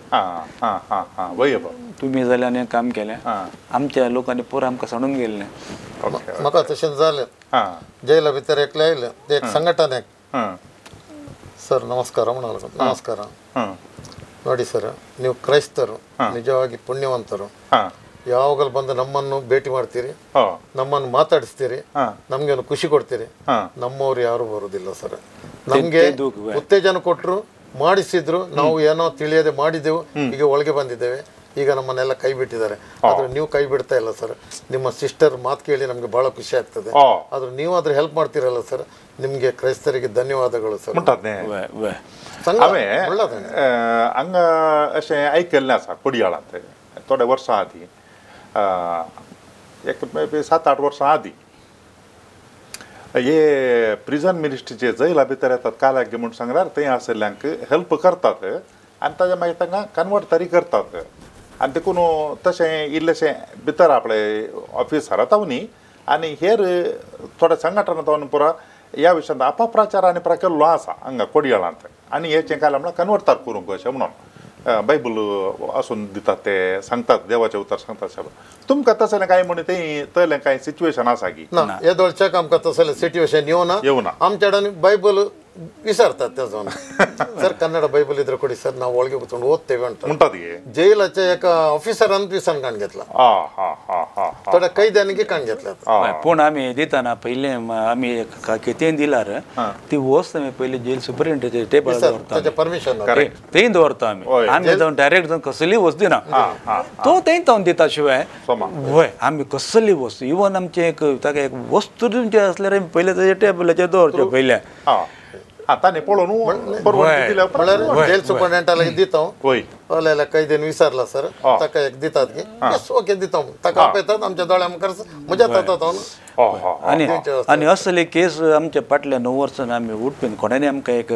तुमी जाल्ल्यान हें काम केलें, आमच्या लोकांनी पुरो आमकां सांडून गेल्लें. म्हाका तशें जालें जैला भितर एकलें आयलें ते एक संघटन एक ಸರ್ ನಮಸ್ಕಾರ म्हणालो. ನಮಸ್ಕಾರ ನೋಡಿ ಸರ್, ನೀವು ಕ್ರೈಸ್ತರು, ನಿಜವಾಗಿ ಪುಣ್ಯವಂತರು, ಯಾವಾಗಲೂ ಬಂದು ನಮ್ಮನ್ನು ಭೇಟಿ ಮಾಡ್ತೀರಿ, ನಮ್ಮನ್ನು ಮಾತಾಡಿಸ್ತೀರಿ, ನಮಗೆ ಒಂದು ಖುಷಿ ಕೊಡ್ತೀರಿ. ನಮ್ಮವ್ರು ಯಾರು ಬರೋದಿಲ್ಲ ಸರ್. ನಮಗೆ ಉತ್ತೇಜನ ಕೊಟ್ಟರು, ಮಾಡಿಸಿದ್ರು, ನಾವು ಏನೋ ತಿಳಿಯದೆ ಮಾಡಿದೆವು, ಈಗ ಒಳಗೆ ಬಂದಿದ್ದೇವೆ, ಈಗ ನಮ್ಮನ್ನೆಲ್ಲ ಕೈ ಬಿಟ್ಟಿದ್ದಾರೆ. ಆದ್ರೆ ನೀವು ಕೈ ಬಿಡ್ತಾ ಇಲ್ಲ ಸರ್. ನಿಮ್ಮ ಸಿಸ್ಟರ್ ಮಾತು ಕೇಳಿ ನಮಗೆ ಬಹಳ ಖುಷಿ ಆಗ್ತದೆ. ಆದ್ರೆ ನೀವು ಆದ್ರೆ ಹೆಲ್ಪ್ ಮಾಡ್ತೀರಲ್ಲ ಸರ್, ನಿಮಗೆ ಕ್ರೈಸ್ತರಿಗೆ ಧನ್ಯವಾದಗಳು ಸರ್. हांगा अशें आयकल्लें आसा कोडियाळांत थोडे वर्सां आदीं, एक 7-8 वर्सां आदीं हे प्रिजन मिनिस्ट्रीचे जैला भितर येतात काल्याक म्हूण सांगल्यार थंय आशिल्ल्यांक हेल्प करतात आनी ताज्या मागीर तांकां कन्वर्ट तरी करतात. आनी देखून तशें इल्लेशें भितर आपले ऑफिसरा तावनी आनी हेर थोड्या संघटना तावन पुरा ह्या विशयांत अपप्रचार आनी पुरा केल्लो आसा हांगा कोडियाळांत. आनी हेचें कांय म्हणल्यार कन्वर्टार करूंक अशें म्हणून बायबल आसून दितात, ते सांगतात देवाचें उतर सांगतात. तुमकां तसलें कांय म्हण तें तसलें कांय सिच्युएशन आसा की ना? येदोळच्याक आमकां तसलें सिच्युएशन येवना. येवना. आमच्या कडेन बायबल ವಿಸಾರ್ತಾರೆ तेजो ಸರ್ ಕನ್ನಡ ಬೈಬಲ್ ಇದ್ರೆ ಕೊಡಿ ಸರ್, ನಾವು ಒಳಗೆ ಕೂತ್ಕೊಂಡು ಓದ್ತೇವೆ ಅಂತ म्हणटात. ಜೈಲಾच्या एका ऑफिसरान विसान काण घेतला, थोड्या कैद्यांनी काण घेतला. पूण आमी दितना पयलें आमी कितें दिल्यार ती वस्त आमी पयलीं जेल सुपरिटेंडेंट टेबल दवरता, परमिशन थंय दवरता आमी. आमी जावन डायरेक्ट जावन कसली वस्त दिना, तो थंय जावन दिता शिवाय वय आमी कसली वस्तू इवन आमचें एक ताका एक वस्तू तुमचें आसल्यार आमी पयलें ताच्या टेबलाचेर दवरचें पयलें. ताणें पळोवन म्हणल्यार जेल सुपरिटेंडेंटा लागीं दिता हांव, कैदीन विचारला सर ताका एक दितात की ओके दिता, ताका आपयतात आमच्या दोळ्या मुखार म्हज्या जातात. आनी आनी असले केस आमच्या फाटल्या 9 वर्सां आमी उठपी कोणानी आमकां एक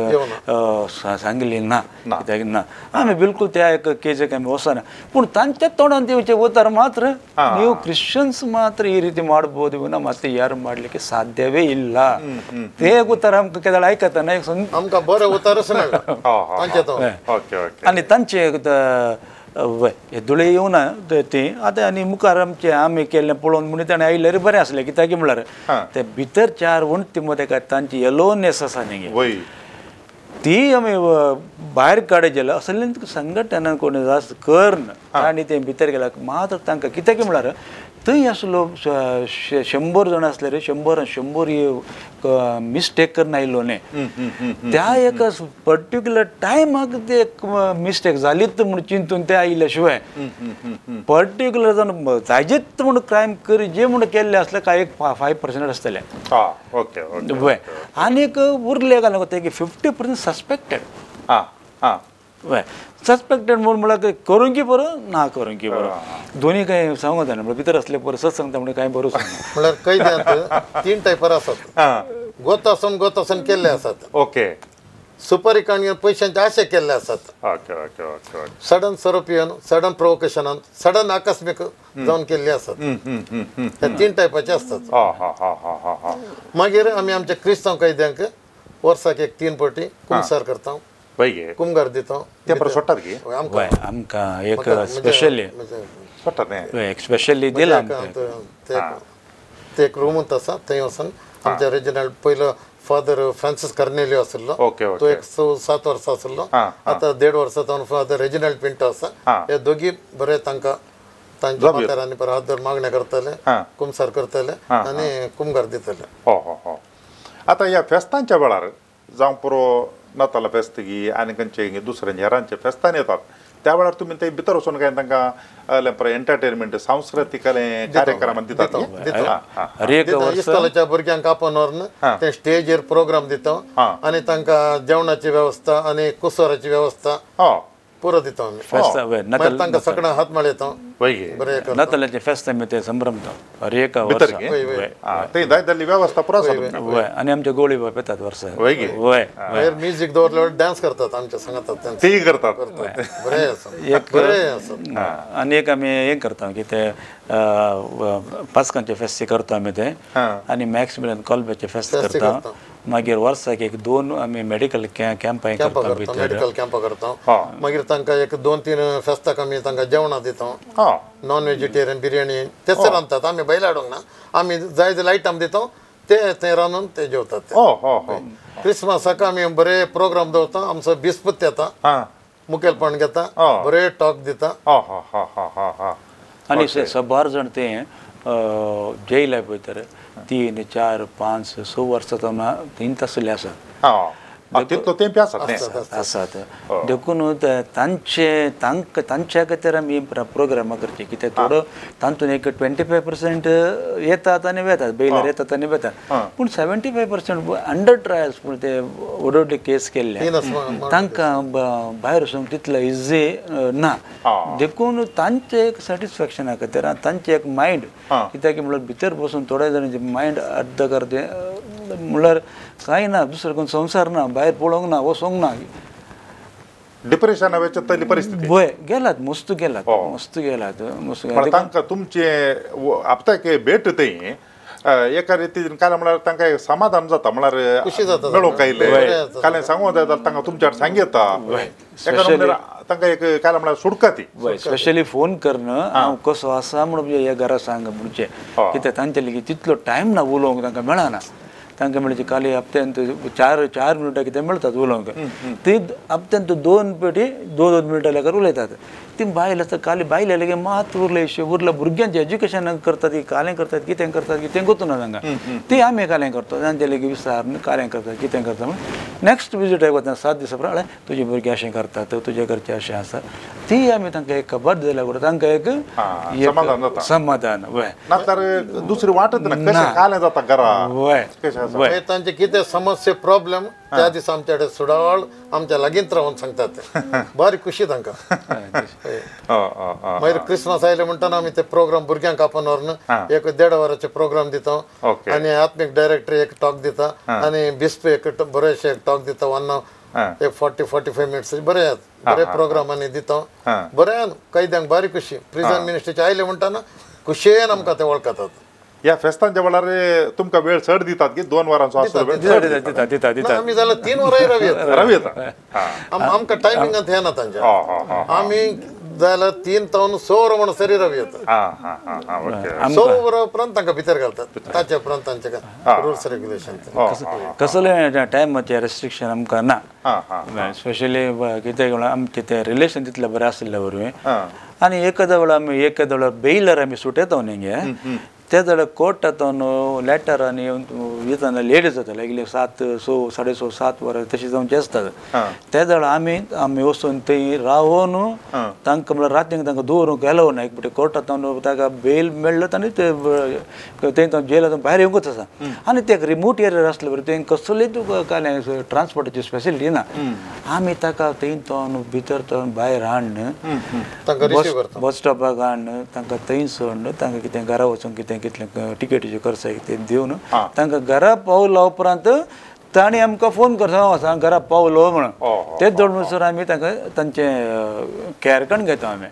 सांगली ना, कित्याक ना आमी बिलकूल त्या एक केजीक आमी वचना. पूण तांच्या तोंडान दिवचे उतर मात्र ನೀವು ಕ್ರಿಶ್ಚಿಯನ್ಸ್ ಮಾತ್ರ ಈ ರೀತಿ ಮಾಡ್ಬೋದು ವಿನ ಮತ್ತೆ ಯಾರು ಮಾಡಲಿಕ್ಕೆ ಸಾಧ್ಯವೇ ಇಲ್ಲ. ते उतर आमकां केदळ आयकतना आमकां बरें उतरच मेळ्ळें. आनी तांचे येदोळे येवना ती आतां आनी मुखार आमचें आमी केल्लें पळोवन म्हणून ताणें आयल्यार बरें आसलें. कित्याक म्हणल्यार ते भितर 4 वण्टी मदें काय तांची येलोनेस आसा न्ही ती आमी भायर काडत जाल्यार असलें संघटना कोण जास्त करन आनी ते भितर गेल्यार मात्र तांकां कित्याक म्हणल्यार थंय आसलो 100 जाण आसले 100 100 मिस्टेक करून आयलो न्ही, त्या एका पर्टिक्युलर टायमाक ते एक मिस्टेक जालीच म्हूण चिंतून ते आयिल्ल्या शिवाय पर्टिक्युलर जावन जायजेच म्हूण क्रायम करी जे म्हूण केल्ले आसले काय एक 5% आसतले. वय आनीक उरले काय लागता की 50% सस्पेक्टेड. वय सस्पेक्टेड म्हूण म्हळ्यार करूंक बरो ना करूंक बरो दोन्ही काय सांगू जायना. म्हळ्यार भितर आसले बरो सत सांगता म्हणून कांय बरो सांगना. म्हळ्यार कैद्यांत 3 टायपार आसात, गोतासून गोतासून केल्ले आसात, ओके सुपारी काण पयशांचे आशे केल्ले आसात, सडन सोरो पिवन सडन प्रोवोकेशनान सडन आकस्मीक जावन केल्ले आसात. हे 3 टायपाचे आसतात. मागीर आमी आमच्या क्रिस्तांव कैद्यांक वर्साक एक 3 फावटी कुमसार करता, कुमगार दिता. आमकां एक स्पेशली एक स्पेशली दिला ते एक रूमूत आसा थंय वचून आमच्या रेजिनल्ड पयलो फादर फ्रांसीस कर्नेलियो आशिल्लो, तो एक 6-7 वर्सां आशिल्लो. आतां 1.5 वर्सां जावन फादर रेजिनल्ड पिंटो आसा. हे दोगी बरे तांकां तांच्या म्हाताऱ्यांनी परत हात धरून मागणें करतले, कुमसार करतले आनी कुमगार दितले. आतां ह्या फेस्तांच्या वेळार जावं पुरो नातालां फेस्त गी आनी खंयचे दुसऱ्यांचे हेरांचे फेस्तान येतात त्या वेळार तुमी ते भितर वचून काय तांकां एंटरटेनमेंट सांस्कृतीक कार्यक्रम दितात. इस्कॉलाच्या भुरग्यांक आपोवन व्हरून ते स्टेजीर प्रोग्राम दिता आनी तांकां जेवणाची वेवस्था आनी कुसोराची वेवस्था ಪೂರ दिता आमी. तांकां सगळ्यां हात माळयता. नातालाचें फेस्त आमी ते संभ्रमता हर एका वर्सा. ते वेवस्था पुरो आसा. आनी आमचे गोळी येतात वर्सा. वय मागीर म्युजीक दवरल्यार डान्स करतात आमच्या सांगतात तेय करतात. बरें आसा, बरें आसा. आनी एक आमी हें करता की ते पास्कांचे फेस्त करता आमी ते, आनी मॅक्सिमिलियन कोलब्याचे फेस्त करता. मागीर वर्साक एक 2 आमी मेडिकल कॅम्पां करता, मेडिकल कॅम्पां करता. मागीर तांकां एक 2-3 फेस्ताक आमी तांकां जेवणां दिता. नॉन व्हेजिटेरियन बिर्याणी तेच रांदतात आमी, बैल हाडूंक ना, आमी जाय जाल्यार आयटम दिता ते थंय रांदून ते जेवतात. क्रिसमसाक आमी बरे प्रोग्राम दवरता. आमचो बिस्पूत येता, मुखेलपण घेता, बरे टॉक दिता. आनी सबार जाण ते जेयला पळय तर 3, 4, 5, 6 वर्सां तीन तसले आसात आसात. देखून तांचे तांकां तांच्या खातीर आमी प्रोग्रामां करची कित्याक थोडो तातूंत एक 25% येतात आनी वेतात, बेलार येतात आनी वेतात, पूण 75% अंडर ट्रायल्स पूण ते व्हड व्हडले केस केल्ले तांकां भायर वचूंक तितलो इजी ना. देखून तांचें एक सॅटिस्फॅक्शना खातीर आनी तांचें एक मायंड कित्याक म्हणल्यार भितर बसून थोड्या जाणांचें मायंड अर्द अर्दें म्हणल्यार कांय ना, दुसरो कोण संवसार ना, भायर पळोवंक ना, वचोंक ना, डिप्रेशना वेचे तली परिस्थिती. वय गेलात मस्त गेलात मस्त गेलात मस्त गेलात. तांकां तुमचे आपताक भेट थंय एका रितीन काय म्हळ्यार तांकां एक समाधान जाता, म्हळ्यार खुशी जाता, मेळोवंक आयले काल सांगूंक जाय जाल्यार तांकां तुमच्या सांग येता, तांकां एक काय म्हळ्यार सुटका ती. स्पेशली फोन करून हांव कसो आसा म्हणून ह्या घरा सांग म्हणचें, कित्याक तांचे लेगीत तितलो टायम ना उलोवंक तांकां मेळना. तांकां म्हणचे काली हप्त्यांत 4-4 मिनटां कितें मेळटात उलोवंक, ती हप्त्यांत 2 पेटी 2-2 मिनटां लेगीत उलयतात. ती बायल आसता काली बायले लेगीत मात उरले उरला भुरग्यांचें एज्युकेशन करतात, ती कालें करतात कितें करतात कितें गोतूना तांकां, ती आमी कालें करतात तांचे लेगीत विचारून कालें करतात कितें करता म्हणून. नेक्स्ट विजीट वतना 7 दिसां उपरांत तुजी भुरगीं अशें करतात, तुजे घरचें अशें आसा, ती आमी तांकां एक खबर दिल्यार उरता तांकां एक समाधान. वय दुसरी वाटत ना कशें कालें जाता घरा. वय वय तांचे कितें समस्या प्रॉब्लेम त्या दिसा आमच्या कडेन सुडावळ आमच्या लागींच रावन सांगतात ते, बरी खुशी तांकां. मागीर क्रिसमस आयले म्हणटना आमी ते प्रोग्राम भुरग्यांक आपोवन व्हरून एक 1.5 वराचे प्रोग्राम दिता, आनी आत्मीक डायरेक्टर एक टॉक दिता, आनी बिस्प एक बरेशे एक टॉक दिता. 1 एक 40-45 मिनट्स बरे बरे प्रोग्राम आनी दिता. बरें कैद्यांक बारी खुशी. प्रिजन मिनिस्ट्रीचे आयले म्हणटना खुशयेन आमकां ते वळखतात. ह्या फेस्तांच्या वेळार तुमकां वेळ चड दितात की 2 वरांचो आसलो वेळ दिता दिता दिता आमी जाल्यार 3 वरांय रावयता रावयता. आमकां टायमिंगांत येना तांच्या, आमी जाल्यार 3 तावन 6 वरां म्हण सरी रावयता. 6 वरां उपरांत तांकां भितर घालतात, ताच्या उपरांत तांचे रुल्स रेग्युलेशन. कसलें टायमाचें रेस्ट्रिक्शन आमकां ना. स्पेशली कितें म्हणल्यार आमचें तें रिलेशन तितलें बरें आशिल्ल्या वरवीं, आनी एखाद्या वेळार आमी एखाद्या वेळार बेयलर आमी सुटयता न्ही, ते जाल्यार कोर्टांतून लेटर आनी येतना लेट जाता, लायक 7, 6, 6:30, 7 वरां तशें जावचें आसतात. ते जाल्यार आमी आमी वचून थंय रावन तांकां म्हणल्यार रातीक तांकां दवरूंक एलाव ना. एक फावटी कोर्टांतून ताका बेल मेळ्ळो आनी ते थंय जेलांतून भायर येवंकूच आसा. आनी ते एक रिमोट एरिया आसले बरें थंय कसलीय तुका कांय ट्रान्सपोर्टाची फेसिलिटी ना. आमी ताका थंय तो भितर तो भायर हाडून बस स्टॉपाक हाडून तांकां थंय सोडून तांकां कितें घरा वचूंक कितें कितलें टिकेटीच्यो खर्च कितें दिवन तांकां घरा पावला उपरांत तांणी आमकां फोन करता घरा पावलो म्हणून. तेच जोड म्हणसर आमी तांकां तांचें कॅर करून घेता आमी.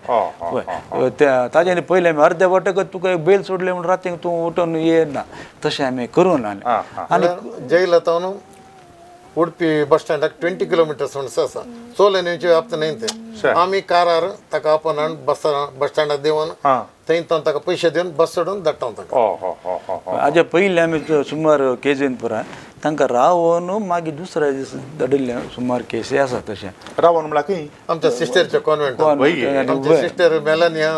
ताजे आनी पयलें आमी अर्दे वाटकच तुका बेल सोडलें म्हणून रातीक तूं उठून येना, तशें आमी करूं ना. आनी जैलांत उडपी बस स्टँडाक 20 किलोमिटर्स म्हणसर आसा, चोलन येवची व्याप्त न्हय तें. आमी कारार ताका आपोवन हाडून बस स्टँडाक देंवन थंय ताका पयशे दिवन बस चडोवन धाडटा ताका. हाजे पयलीं आमी सुमार केजीन पुराय तांकां रावन मागीर दुसऱ्या दीस धाडिल्ले सुमार केसी आसा तशें. रावन म्हणल्यार खंय? आमच्या सिस्टरच्या कॉन्वेंटान. आमची सिस्टर मेलानिया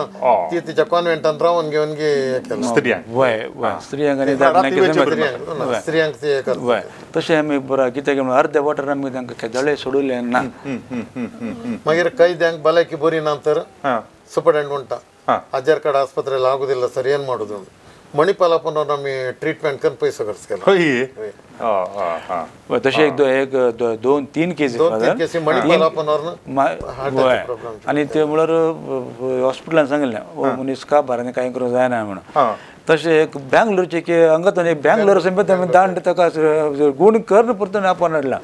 ती तिच्या कॉन्वेंटान रावन घेवन केलें. स्त्रियांक वय वय स्त्रियांक आनी स्त्रियांक ते वय तशें आमी बरें कित्याक म्हणल्यार अर्द्या वाठार आमी तांकां केदळे सोडलें ना. मागीर कैद्यांक भलायकी बरी ना तर सुपरिटेंडेंट म्हणटा ಅಜ್ಜರ್ಕಡೆ ಆಸ್ಪತ್ರೆಯಲ್ಲಿ ಆಗುದಿಲ್ಲ ಸರ್, ಏನು ಮಾಡೋದು? मणिपाला पण आमी ट्रिटमेंट करून पैसो खर्च केला. हय, तशें एक दोन तीन केसी, दोन केसी मणिपाला पण आनी ते म्हळ्यार हॉस्पिटलान सांगिल्लें हो मनीस का बारांनी कांय करूंक जायना म्हणून. तशें एक बँगलोरचे की हांगा एक बँगलोर आमी दांड ताका गूण करून परतून आपण हाडला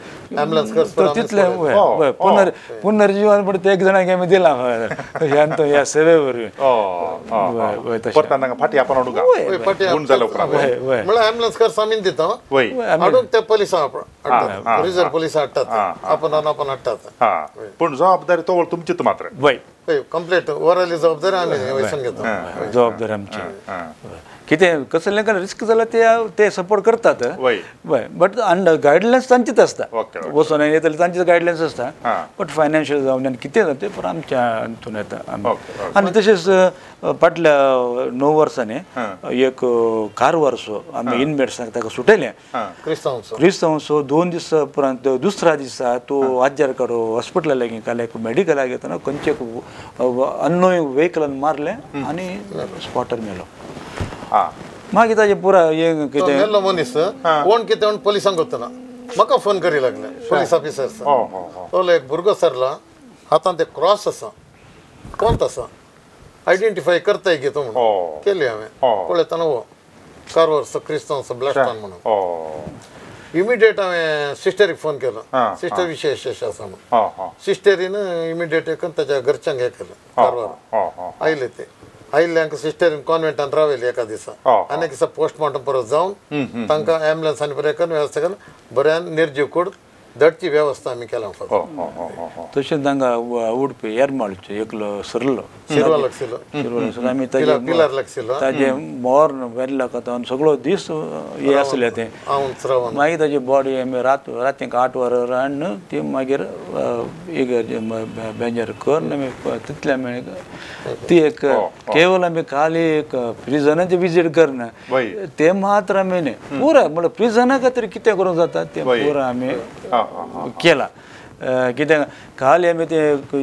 तितलें. पुनर्जीवन पण ते एक जाणांक आमी दिलां ह्या सेवे वरवीं. म्हळ्यार ॲम्ब्युलन्स खर्च आमी दिता, हाडूंक ते पोलिसां हाडटात, रिजर्व पोलिसां हाडटात, आपण आपण हाडटात. पूण जबाबदारी तो तुमचीच मात्र कंप्लीट ओरली जबाबदारी आमी वयसून घेता, जबाबदारी आमची. कितें कसलें काय रिस्क जाल्यार ते ते सपोर्ट करतात, बट अंडर गायडलायन्स तांचीच आसता, वचून येतले तांचीच गायडलायन्स आसता, बट फायनान्शियल जावन आनी कितें जाता तें पुरो आमच्या हातून येता. आनी तशेंच फाटल्या 9 वर्सांनी एक कारवारचो आमी इनमेट्सांक ताका सुटयलें क्रिस्तांवचो. 2 दिसा उपरांत दुसऱ्या दिसा तो आज्यार काडो हॉस्पिटला लागीं काल एक मेडिकलाक येतना खंयचे अननोन व्हेकलान मारलें आनी स्पॉटार मेलो. मागीर ताजे पुरा हें कितें मेल्लो मनीस कोण कितें म्हण पोलिसांक वतना म्हाका फोन करी लागले पोलीस ऑफिसर्स. तो एक भुरगो सरला, हातांत एक क्रॉस आसा, कोंत आसा, आयडेंटिफाय करताय गे तूं म्हणून केली हांवें. पळयतना हो कारवारचो क्रिस्तांवचो ब्लास्टान म्हणून इमिडिएट हांवें सिस्टरीक फोन केलो, सिस्टर विशेष आसा म्हणून. सिस्टरीन इमिडिएट ताच्या घरच्यांक हें केलें, कारवार आयले ते. आयिल्ल्यांक सिस्टरीन कॉन्वेंटान रावयली एका दिसा आनी एक दिसा पोस्टमॉर्टम परत जावन तांकां ॲम्ब्युलन्स आनी बरें करून वेवस्था करून बऱ्यान निर्जीव कूड धाडची वेवस्था आमी केला. तशेंच तांकां उडपी येरमाळचे एकलो सरलो शिरवा लागशिल्लो, आमी पिलार लागशिल्लो, ताजे मोर्न वेल्ला कथा सगळो दीस हे आसले ते. मागीर ताजी बॉडी आमी रातीक 8 वरां हाडून ती मागीर बेंजर करून आमी तितले आमी ती एक केवल आमी खाली एक प्रिजनाचे विजीट करना ते मात्र आमी न्ही पुरा म्हळ्यार प्रिजना खातीर कितें करूंक जाता तें पुरा आमी केला. कित्याक खाली आमी ते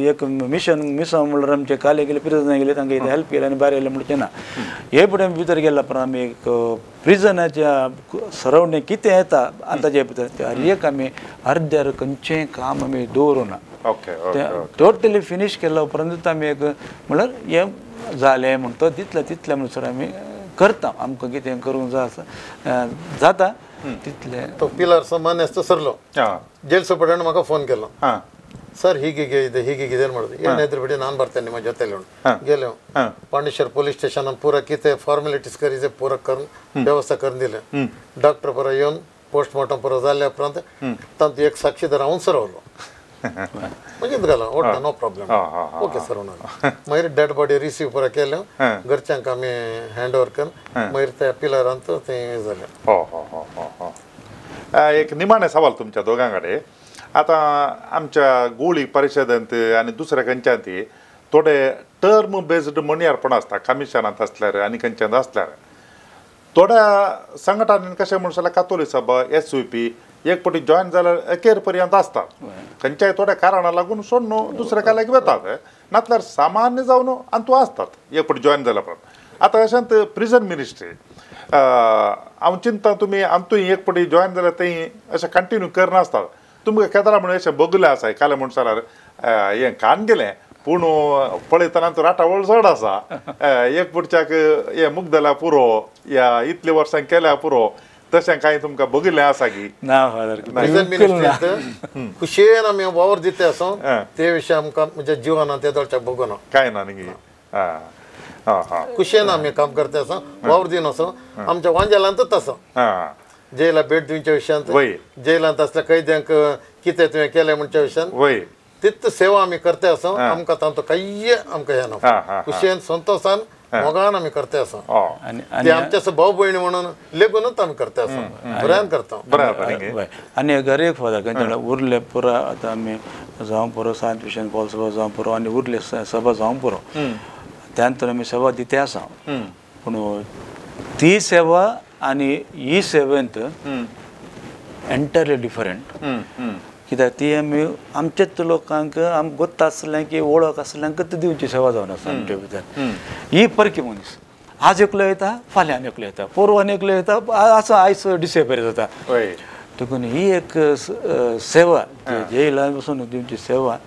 एक मिशन मिसांव म्हणल्यार आमचे खाली गेले प्रिजना गेले तांकां कितें हेल्प केलें आनी भायर येयलें म्हणचें ना. हे फुडें आमी भितर गेल्या उपरांत आमी एक प्रिजनाच्या सरावंडींग कितें येता आनी ताजे भितर ते हर एक आमी अर्द्यार खंयचें काम आमी दवरूना, तें टोटली फिनीश केल्या उपरांतूच आमी एक म्हणल्यार हें जालें म्हणटा तितलें तितलें म्हणसर आमी करता, आमकां कितें करूंक जाय जाता तितलें. तो पिलार मानेस्त सरलो ಜೈಲ್ ಸೂಪರ್ಡೆಂಟ್ म्हाका फोन केलो, ಸರ್ ಹೀಗೀಗೆ ಇದೆ ಹೀಗೀಗಿದೆ ಮಾಡೋದು ಏನಾದ್ರು ಬಿಡಿ ನಾನು ಬರ್ತೇನೆ ನಿಮ್ಮ ಜೊತೆಲಿ गेलो. पांडेश्वर पोलीस स्टेशनान पुरा कितें फॉर्मेलिटीज करी पुरा करून व्यवस्था करून दिले. डॉक्टर परा येवन पोस्टमॉर्टम परा जाल्या उपरांत तांतूत एक साक्षीदार हांव रावलो म्हणजे घाला ओडटा नो प्रॉब्लेम ओके सर म्हणून. मागीर डेड बॉडी रिसीव परा केल्यो, घरच्यांक आमी हँड ओवर करून मागीर त्या पिलरांत तें जालें. एक निमाणें सवाल तुमच्या दोगां कडेन. आतां आमच्या गोळी परिशदेंत आनी दुसऱ्या खंयच्यांत थोडे टर्म बेस्ड मणयारपण आसता, कमिशनांत आसल्यार आनी खंयच्यांत आसल्यार थोड्या संघटनांनी कशें म्हणून जाल्यार कातोली सभा SUP एक फावटी जॉयन जाल्यार अखेर पर्यंत आसता, खंयच्याय थोड्या कारणां लागून सोडून दुसऱ्या काल्याक वतात, नातल्यार सामान्य जावन आनी तूं आसतात एक फावटी जॉयन जाल्या उपरांत. आतां अशेंत प्रिजन मिनिस्ट्री हांव चिंता तुमी आमतूय एक फावटी जॉयन जाल्यार थंय अशें कंटिन्यू करनासतात. तुमकां केदरा म्हणून अशें बगलें आसा कालें म्हण जाल्यार हें कान गेलें पूण पळयतना तूं राटावळ चड आसा, एक पुडच्याक हें मुगदल्या पुरो या इतले वर्सां केल्या पुरो, तशें कांय तुमकां बगिल्लें आसा की ना फादर? प्रिजन मिनिस्ट्रींत खुशयेन आमी वावर दिता आसा ते विशय आमकां म्हणजे जिवनांत येदोळच्याक बगूना कांय ना न्ही. खुशयेन आमी काम करता आसा, वावर दिवन आसा, आमच्या वांजेलांतूच आसा. जेला भेट दिवच्या विशयांत, जेलांत आसल्या कैद्यांक कितें तुवें केलें म्हणच्या विशयांत तित सेवा आमी करता आसा. आमकां तांचो कांय आमकां हें ना, खुशयेन संतोशान मोगान आमी करता आसा. ते आमच्या भाव भयणी म्हणून लेगूनच आमी करता आसा, बऱ्यान करता. आनी घर एक फादर खंयच्या उरले पुरा आतां आमी जावं पुरो सांत विशेन पॉल सभा जावं पुरो आनी उरले सभा जावं पुरो, त्या नंतर आमी सेवा दिते आसा. पूण ती सेवा आनी ही सेवेंत एंटायरली डिफरंट, कित्याक ती आमी आमचेच लोकांक आमकां गोत्ता आसलें की वळख आसल्यांकच दिवची सेवा जावन आसा आमचे भितर. ही परकी मनीस आज एकलो येता फाल्यां एकलो येता पोरवां एकलो येता आसा आयज डिसेंबर जाता. देखून ही एक सेवा जेला बसून दिवची सेवा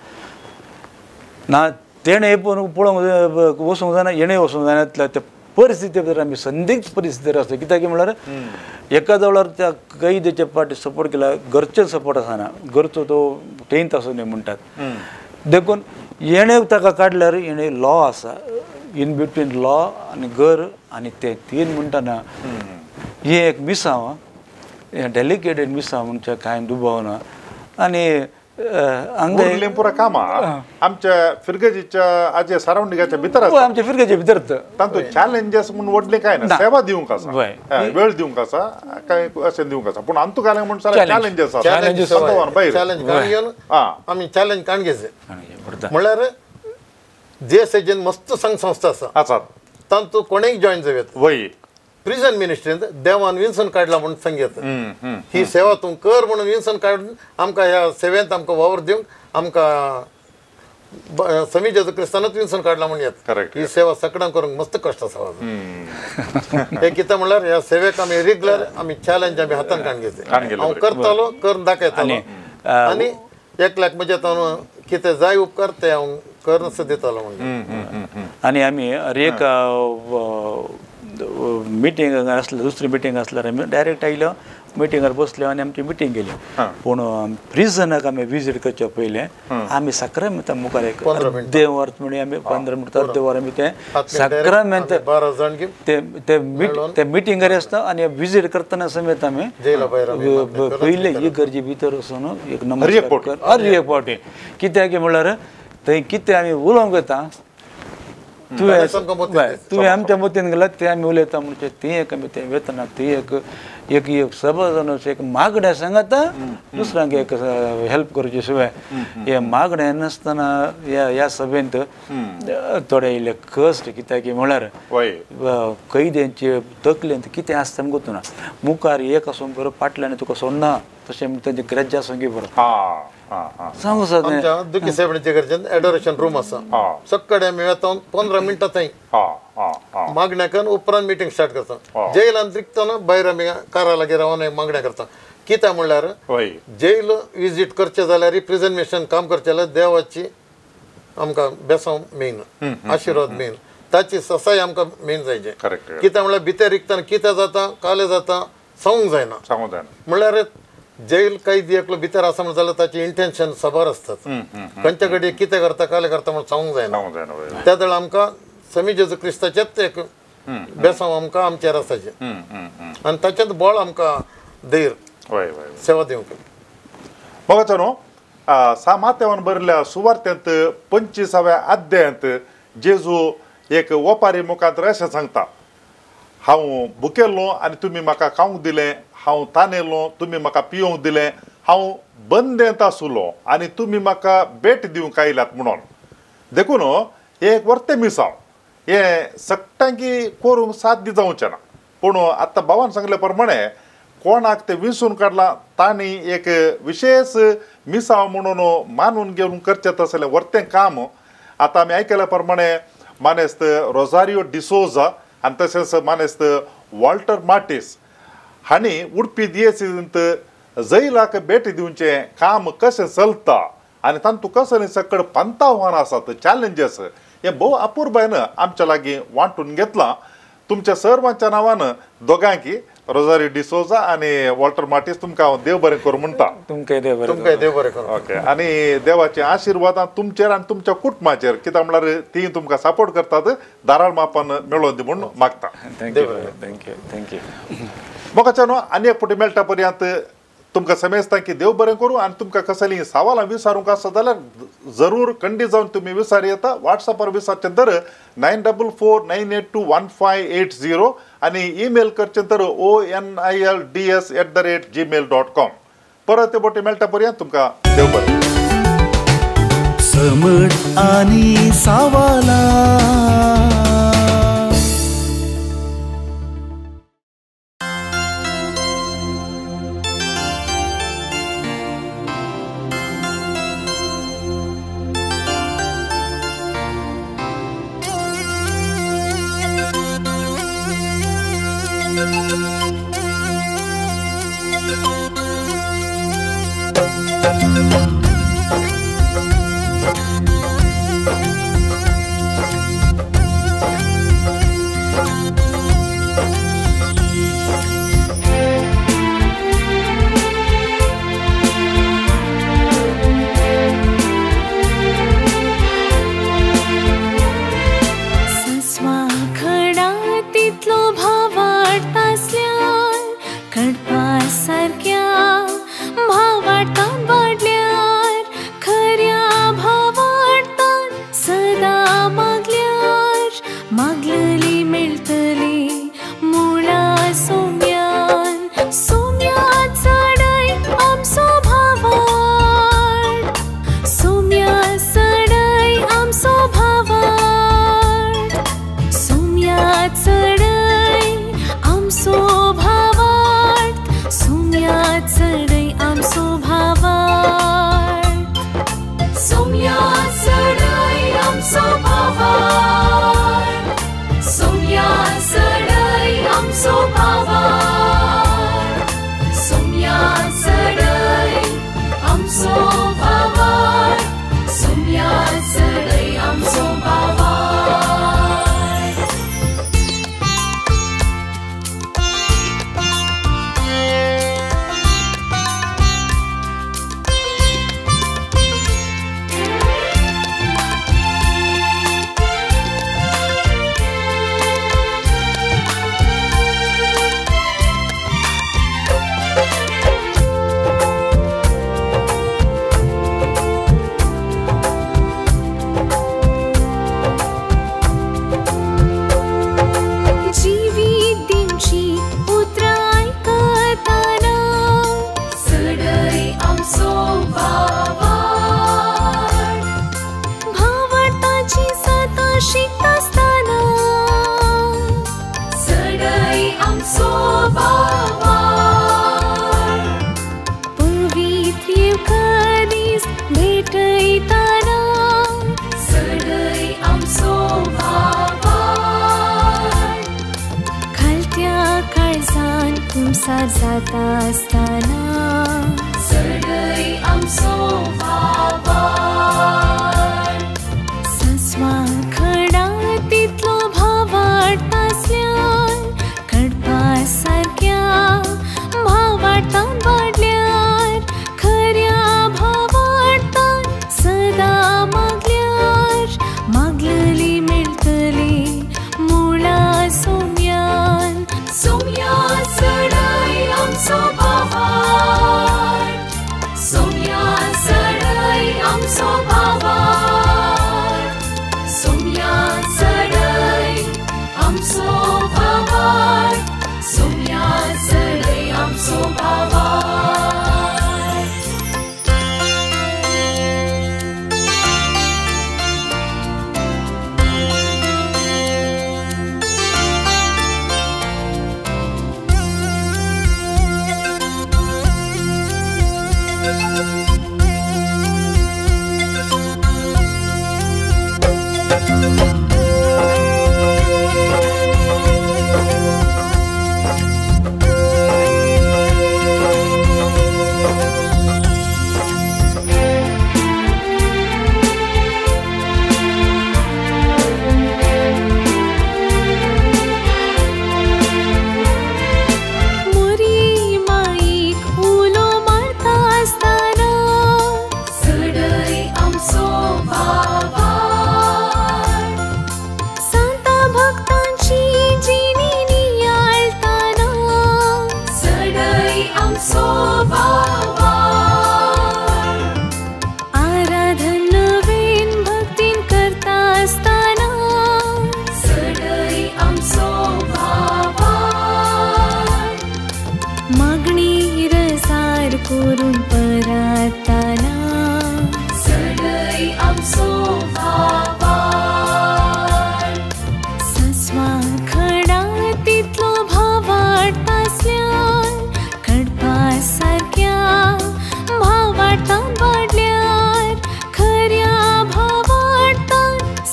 ना तेणें पळोवंक वचूंक जायना हेणें वचूंक जायना त्या परिस्थिती भितर आमी संदिग्ध परिस्थितीर आसता. कित्याक म्हणल्यार एका वेळार त्या कैदेच्या पाटी सपोर्ट केला घरचे सपोर्ट आसना घरचो तो टेंथ आसूं न्ही म्हणटात. देखून हेणें ताका काडल्यार हेणें लॉ आसा इन बिटवीन लॉ आनी घर आनी ते तीन म्हणटना हें एक मिसांव हें डेलिकेटेड मिसांव म्हणचे कांय दुबाव ना. आनी उरलें पुरा कामां आमच्या फिरगजीच्या आजे सरावंडिंगाच्या भितर आसा आमच्या फिरगजे भितर तातूंत चॅलेंजीस म्हूण व्हडलें कांय ना सेवा दिवंक आसा वेळ दिवंक आसा कांय अशें दिवंक आसा पूण अंतू घालें म्हूण चॅलेंजीस आसा चॅलेंज काडून आमी चॅलेंज काडून घेतले म्हणल्यार जे सेजेन मस्त संघ संस्था आसा तातूंत कोणेय जॉयन जावं येता. वय प्रिजन मिनिस्ट्रींत देवान विन्सन काडला म्हणून सांगता ही सेवा तूं कर म्हणून विन्सन काडून आमकां ह्या सेवेंत आमकां वावर दिवंक आमकां समी जेजू क्रिस्तानूच विन्सन काडला म्हणून येता. ही सेवा सगळ्यांक करूंक मस्त कश्ट आसा. हे कितें म्हणल्यार ह्या सेवेक आमी रेगुलर आमी चॅलेंज आमी हातान काडून घेतले. हांव करतालो करून दाखयतालो आनी एकल्याक म्हज्या ताणून कितें जाय उपकार ते हांव करून सुद्दां दितालो म्हणून. आनी आमी एक मिटींग आसल्यार दुसरी मिटींग आसल्यार आमी डायरेक्ट आयलो मिटिंगार बसले आनी आमची मिटींग केली. पूण प्रिजनाक आमी विजीट करच्या पयलें आमी साक्रामेंता मुखार एक अर्दें वर म्हणजे आमी 15 मिनटां अर्दें वर आमी तें साक्रामेंत ते मिटिंगार आसता आनी विजीट करतना समेत आमी पयलें ही गरजे भितर वचून एक नमस्कार हर एक फावटी कित्याक म्हणल्यार थंय कितें आमी उलोवंक येता तुवें आमच्या मतीन गेल्यार तें आमी उलयता म्हणजे ती एक आमी तें वेतना ती एक एक एक सभा जावन एक मागणें सांगता दुसऱ्यांक एक हेल्प करची शिवाय हें मागणें नासतना ह्या ह्या सभेंत थोडे इल्ले कश्ट कित्याक म्हणल्यार कैद्यांचे तकलेंत कितें आसता आमकां ना मुखार एक आसूंक बरो फाटल्यान तुका सोडना तशें तेंचे ग्रज आसूंक बरो सांगू आमच्या दुखी सायबिणीच्या गरजेन एडोरेशन रूम आसा सकाळी आमी वेता 15 मिनटां थंय मागण्या करून उपरांत मिटींग स्टार्ट करता. जेलान रिकतना भायर आमी कारा लागीं रावन मागण्या करता. कित्याक म्हणल्यार जेल विजीट करचें जाल्यार प्रिजन मिशन काम करचें जाल्यार देवाची आमकां बेसांव मेन आशिर्वाद मेन ताची ससाय आमकां मेन जायचे. कित्याक म्हणल्यार भितर रिकतना कितें जाता कालें जाता सांगूंक जायना म्हणल्यार जेल कैदी एकलो भितर आसा म्हणून जाल्यार ताचें इंटेन्शन साबार आसतात खंयच्या घडये कितें करता कालें करता म्हणून सांगूंक जायना. त्या वेळार आमकां समी जेजू क्रिस्ताचेंच एक बेसांव आमकां आमचेर आसाचें आनी ताचेंच बळ आमकां धैर्य सेवा दिवंक. बघा न्हू सा माथ्यावन बरयल्ल्या सुवार्त्यांत 25व्या अध्यायांत जेजू एक ओपारी मुखांत अशें सांगता हांव भुकेल्लो आनी तुमी म्हाका खावंक दिलें हांव तानेलो तुमी म्हाका पिवंक दिलें हांव बंदेंत आसलो आनी तुमी म्हाका भेट दिवंक आयल्यात म्हणून. देखून एक वर्तें मिसांव हें सगळ्यांकी करूंक साध्य जावचें ना पूण आतां भावान सांगले प्रमाणे कोणाक तें विसून काडलां तांणी एक विशेश मिसांव म्हणून मानून घेवन करचें तसलें वर्तें काम. आतां आमी आयकल्या प्रमाणे मानेस्त रोजारियो डिसोजा आनी तशेंच मानेस्त वॉल्टर मार्टीस हांणी उडपी दियेसींत जैलाक भेट दिवचें काम कशें चलता आनी तांतूं कसलें सकड पंतावान आसात चॅलेंजीस हें भोव अपुरबायन आमच्या लागीं वांटून घेतलां. तुमच्या सर्वांच्या नांवान दोगांकी रोजारी डिसोजा आनी वॉल्टर मार्टीस तुमकां हांव देव बरें करूं म्हणटा. तुमकां देव बरें करूं. ओके आनी देवाचे आशिर्वादान तुमचेर आनी तुमच्या कुटुंबाचेर कित्याक म्हणल्यार ती तुमकां सपोर्ट करतात धाराळ मापान मेळोवन दी म्हूण मागता. Thank you thank you thank you. मोगाच्या न्हू आनी एक फावटी मेळटा पर्यंत तुमकां समेजता की देव बरें करूं आनी तुमकां कसलीं सवालां विचारूंक आसा जाल्यार जरूर खंडीत जावन तुमी विचार येता. वॉट्सॅपार विचारचें तर 9449821580 आनी ईमेल करचें तर onilds@gmail.com. परत बोटी मेळटा पर्यंत तुमकां देव बरें. समज आनी सवालां.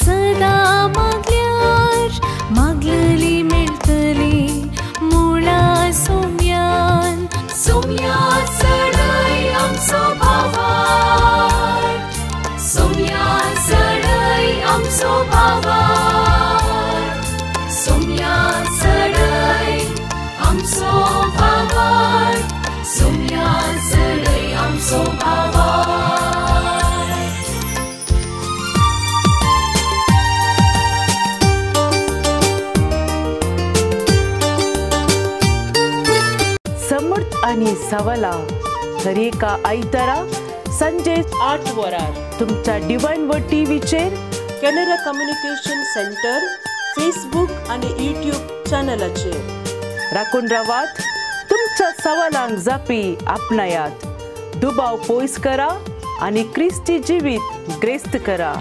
सदा मागल्यार मागलली मेळटली मुळा आनी सवालां दरेका आयतारा संजे 8 वरार तुमच्या डिवायन वर्ड टीव्हीचेर, कॅनरा कम्युनिकेशन सेंटर फेसबूक आनी यूट्यूब चॅनलाचेर. राखून रावात, तुमच्या सवालांक जापी आपणायात, दुबाव पयस करा आनी क्रिस्ती जिवीत ग्रेस्त करा.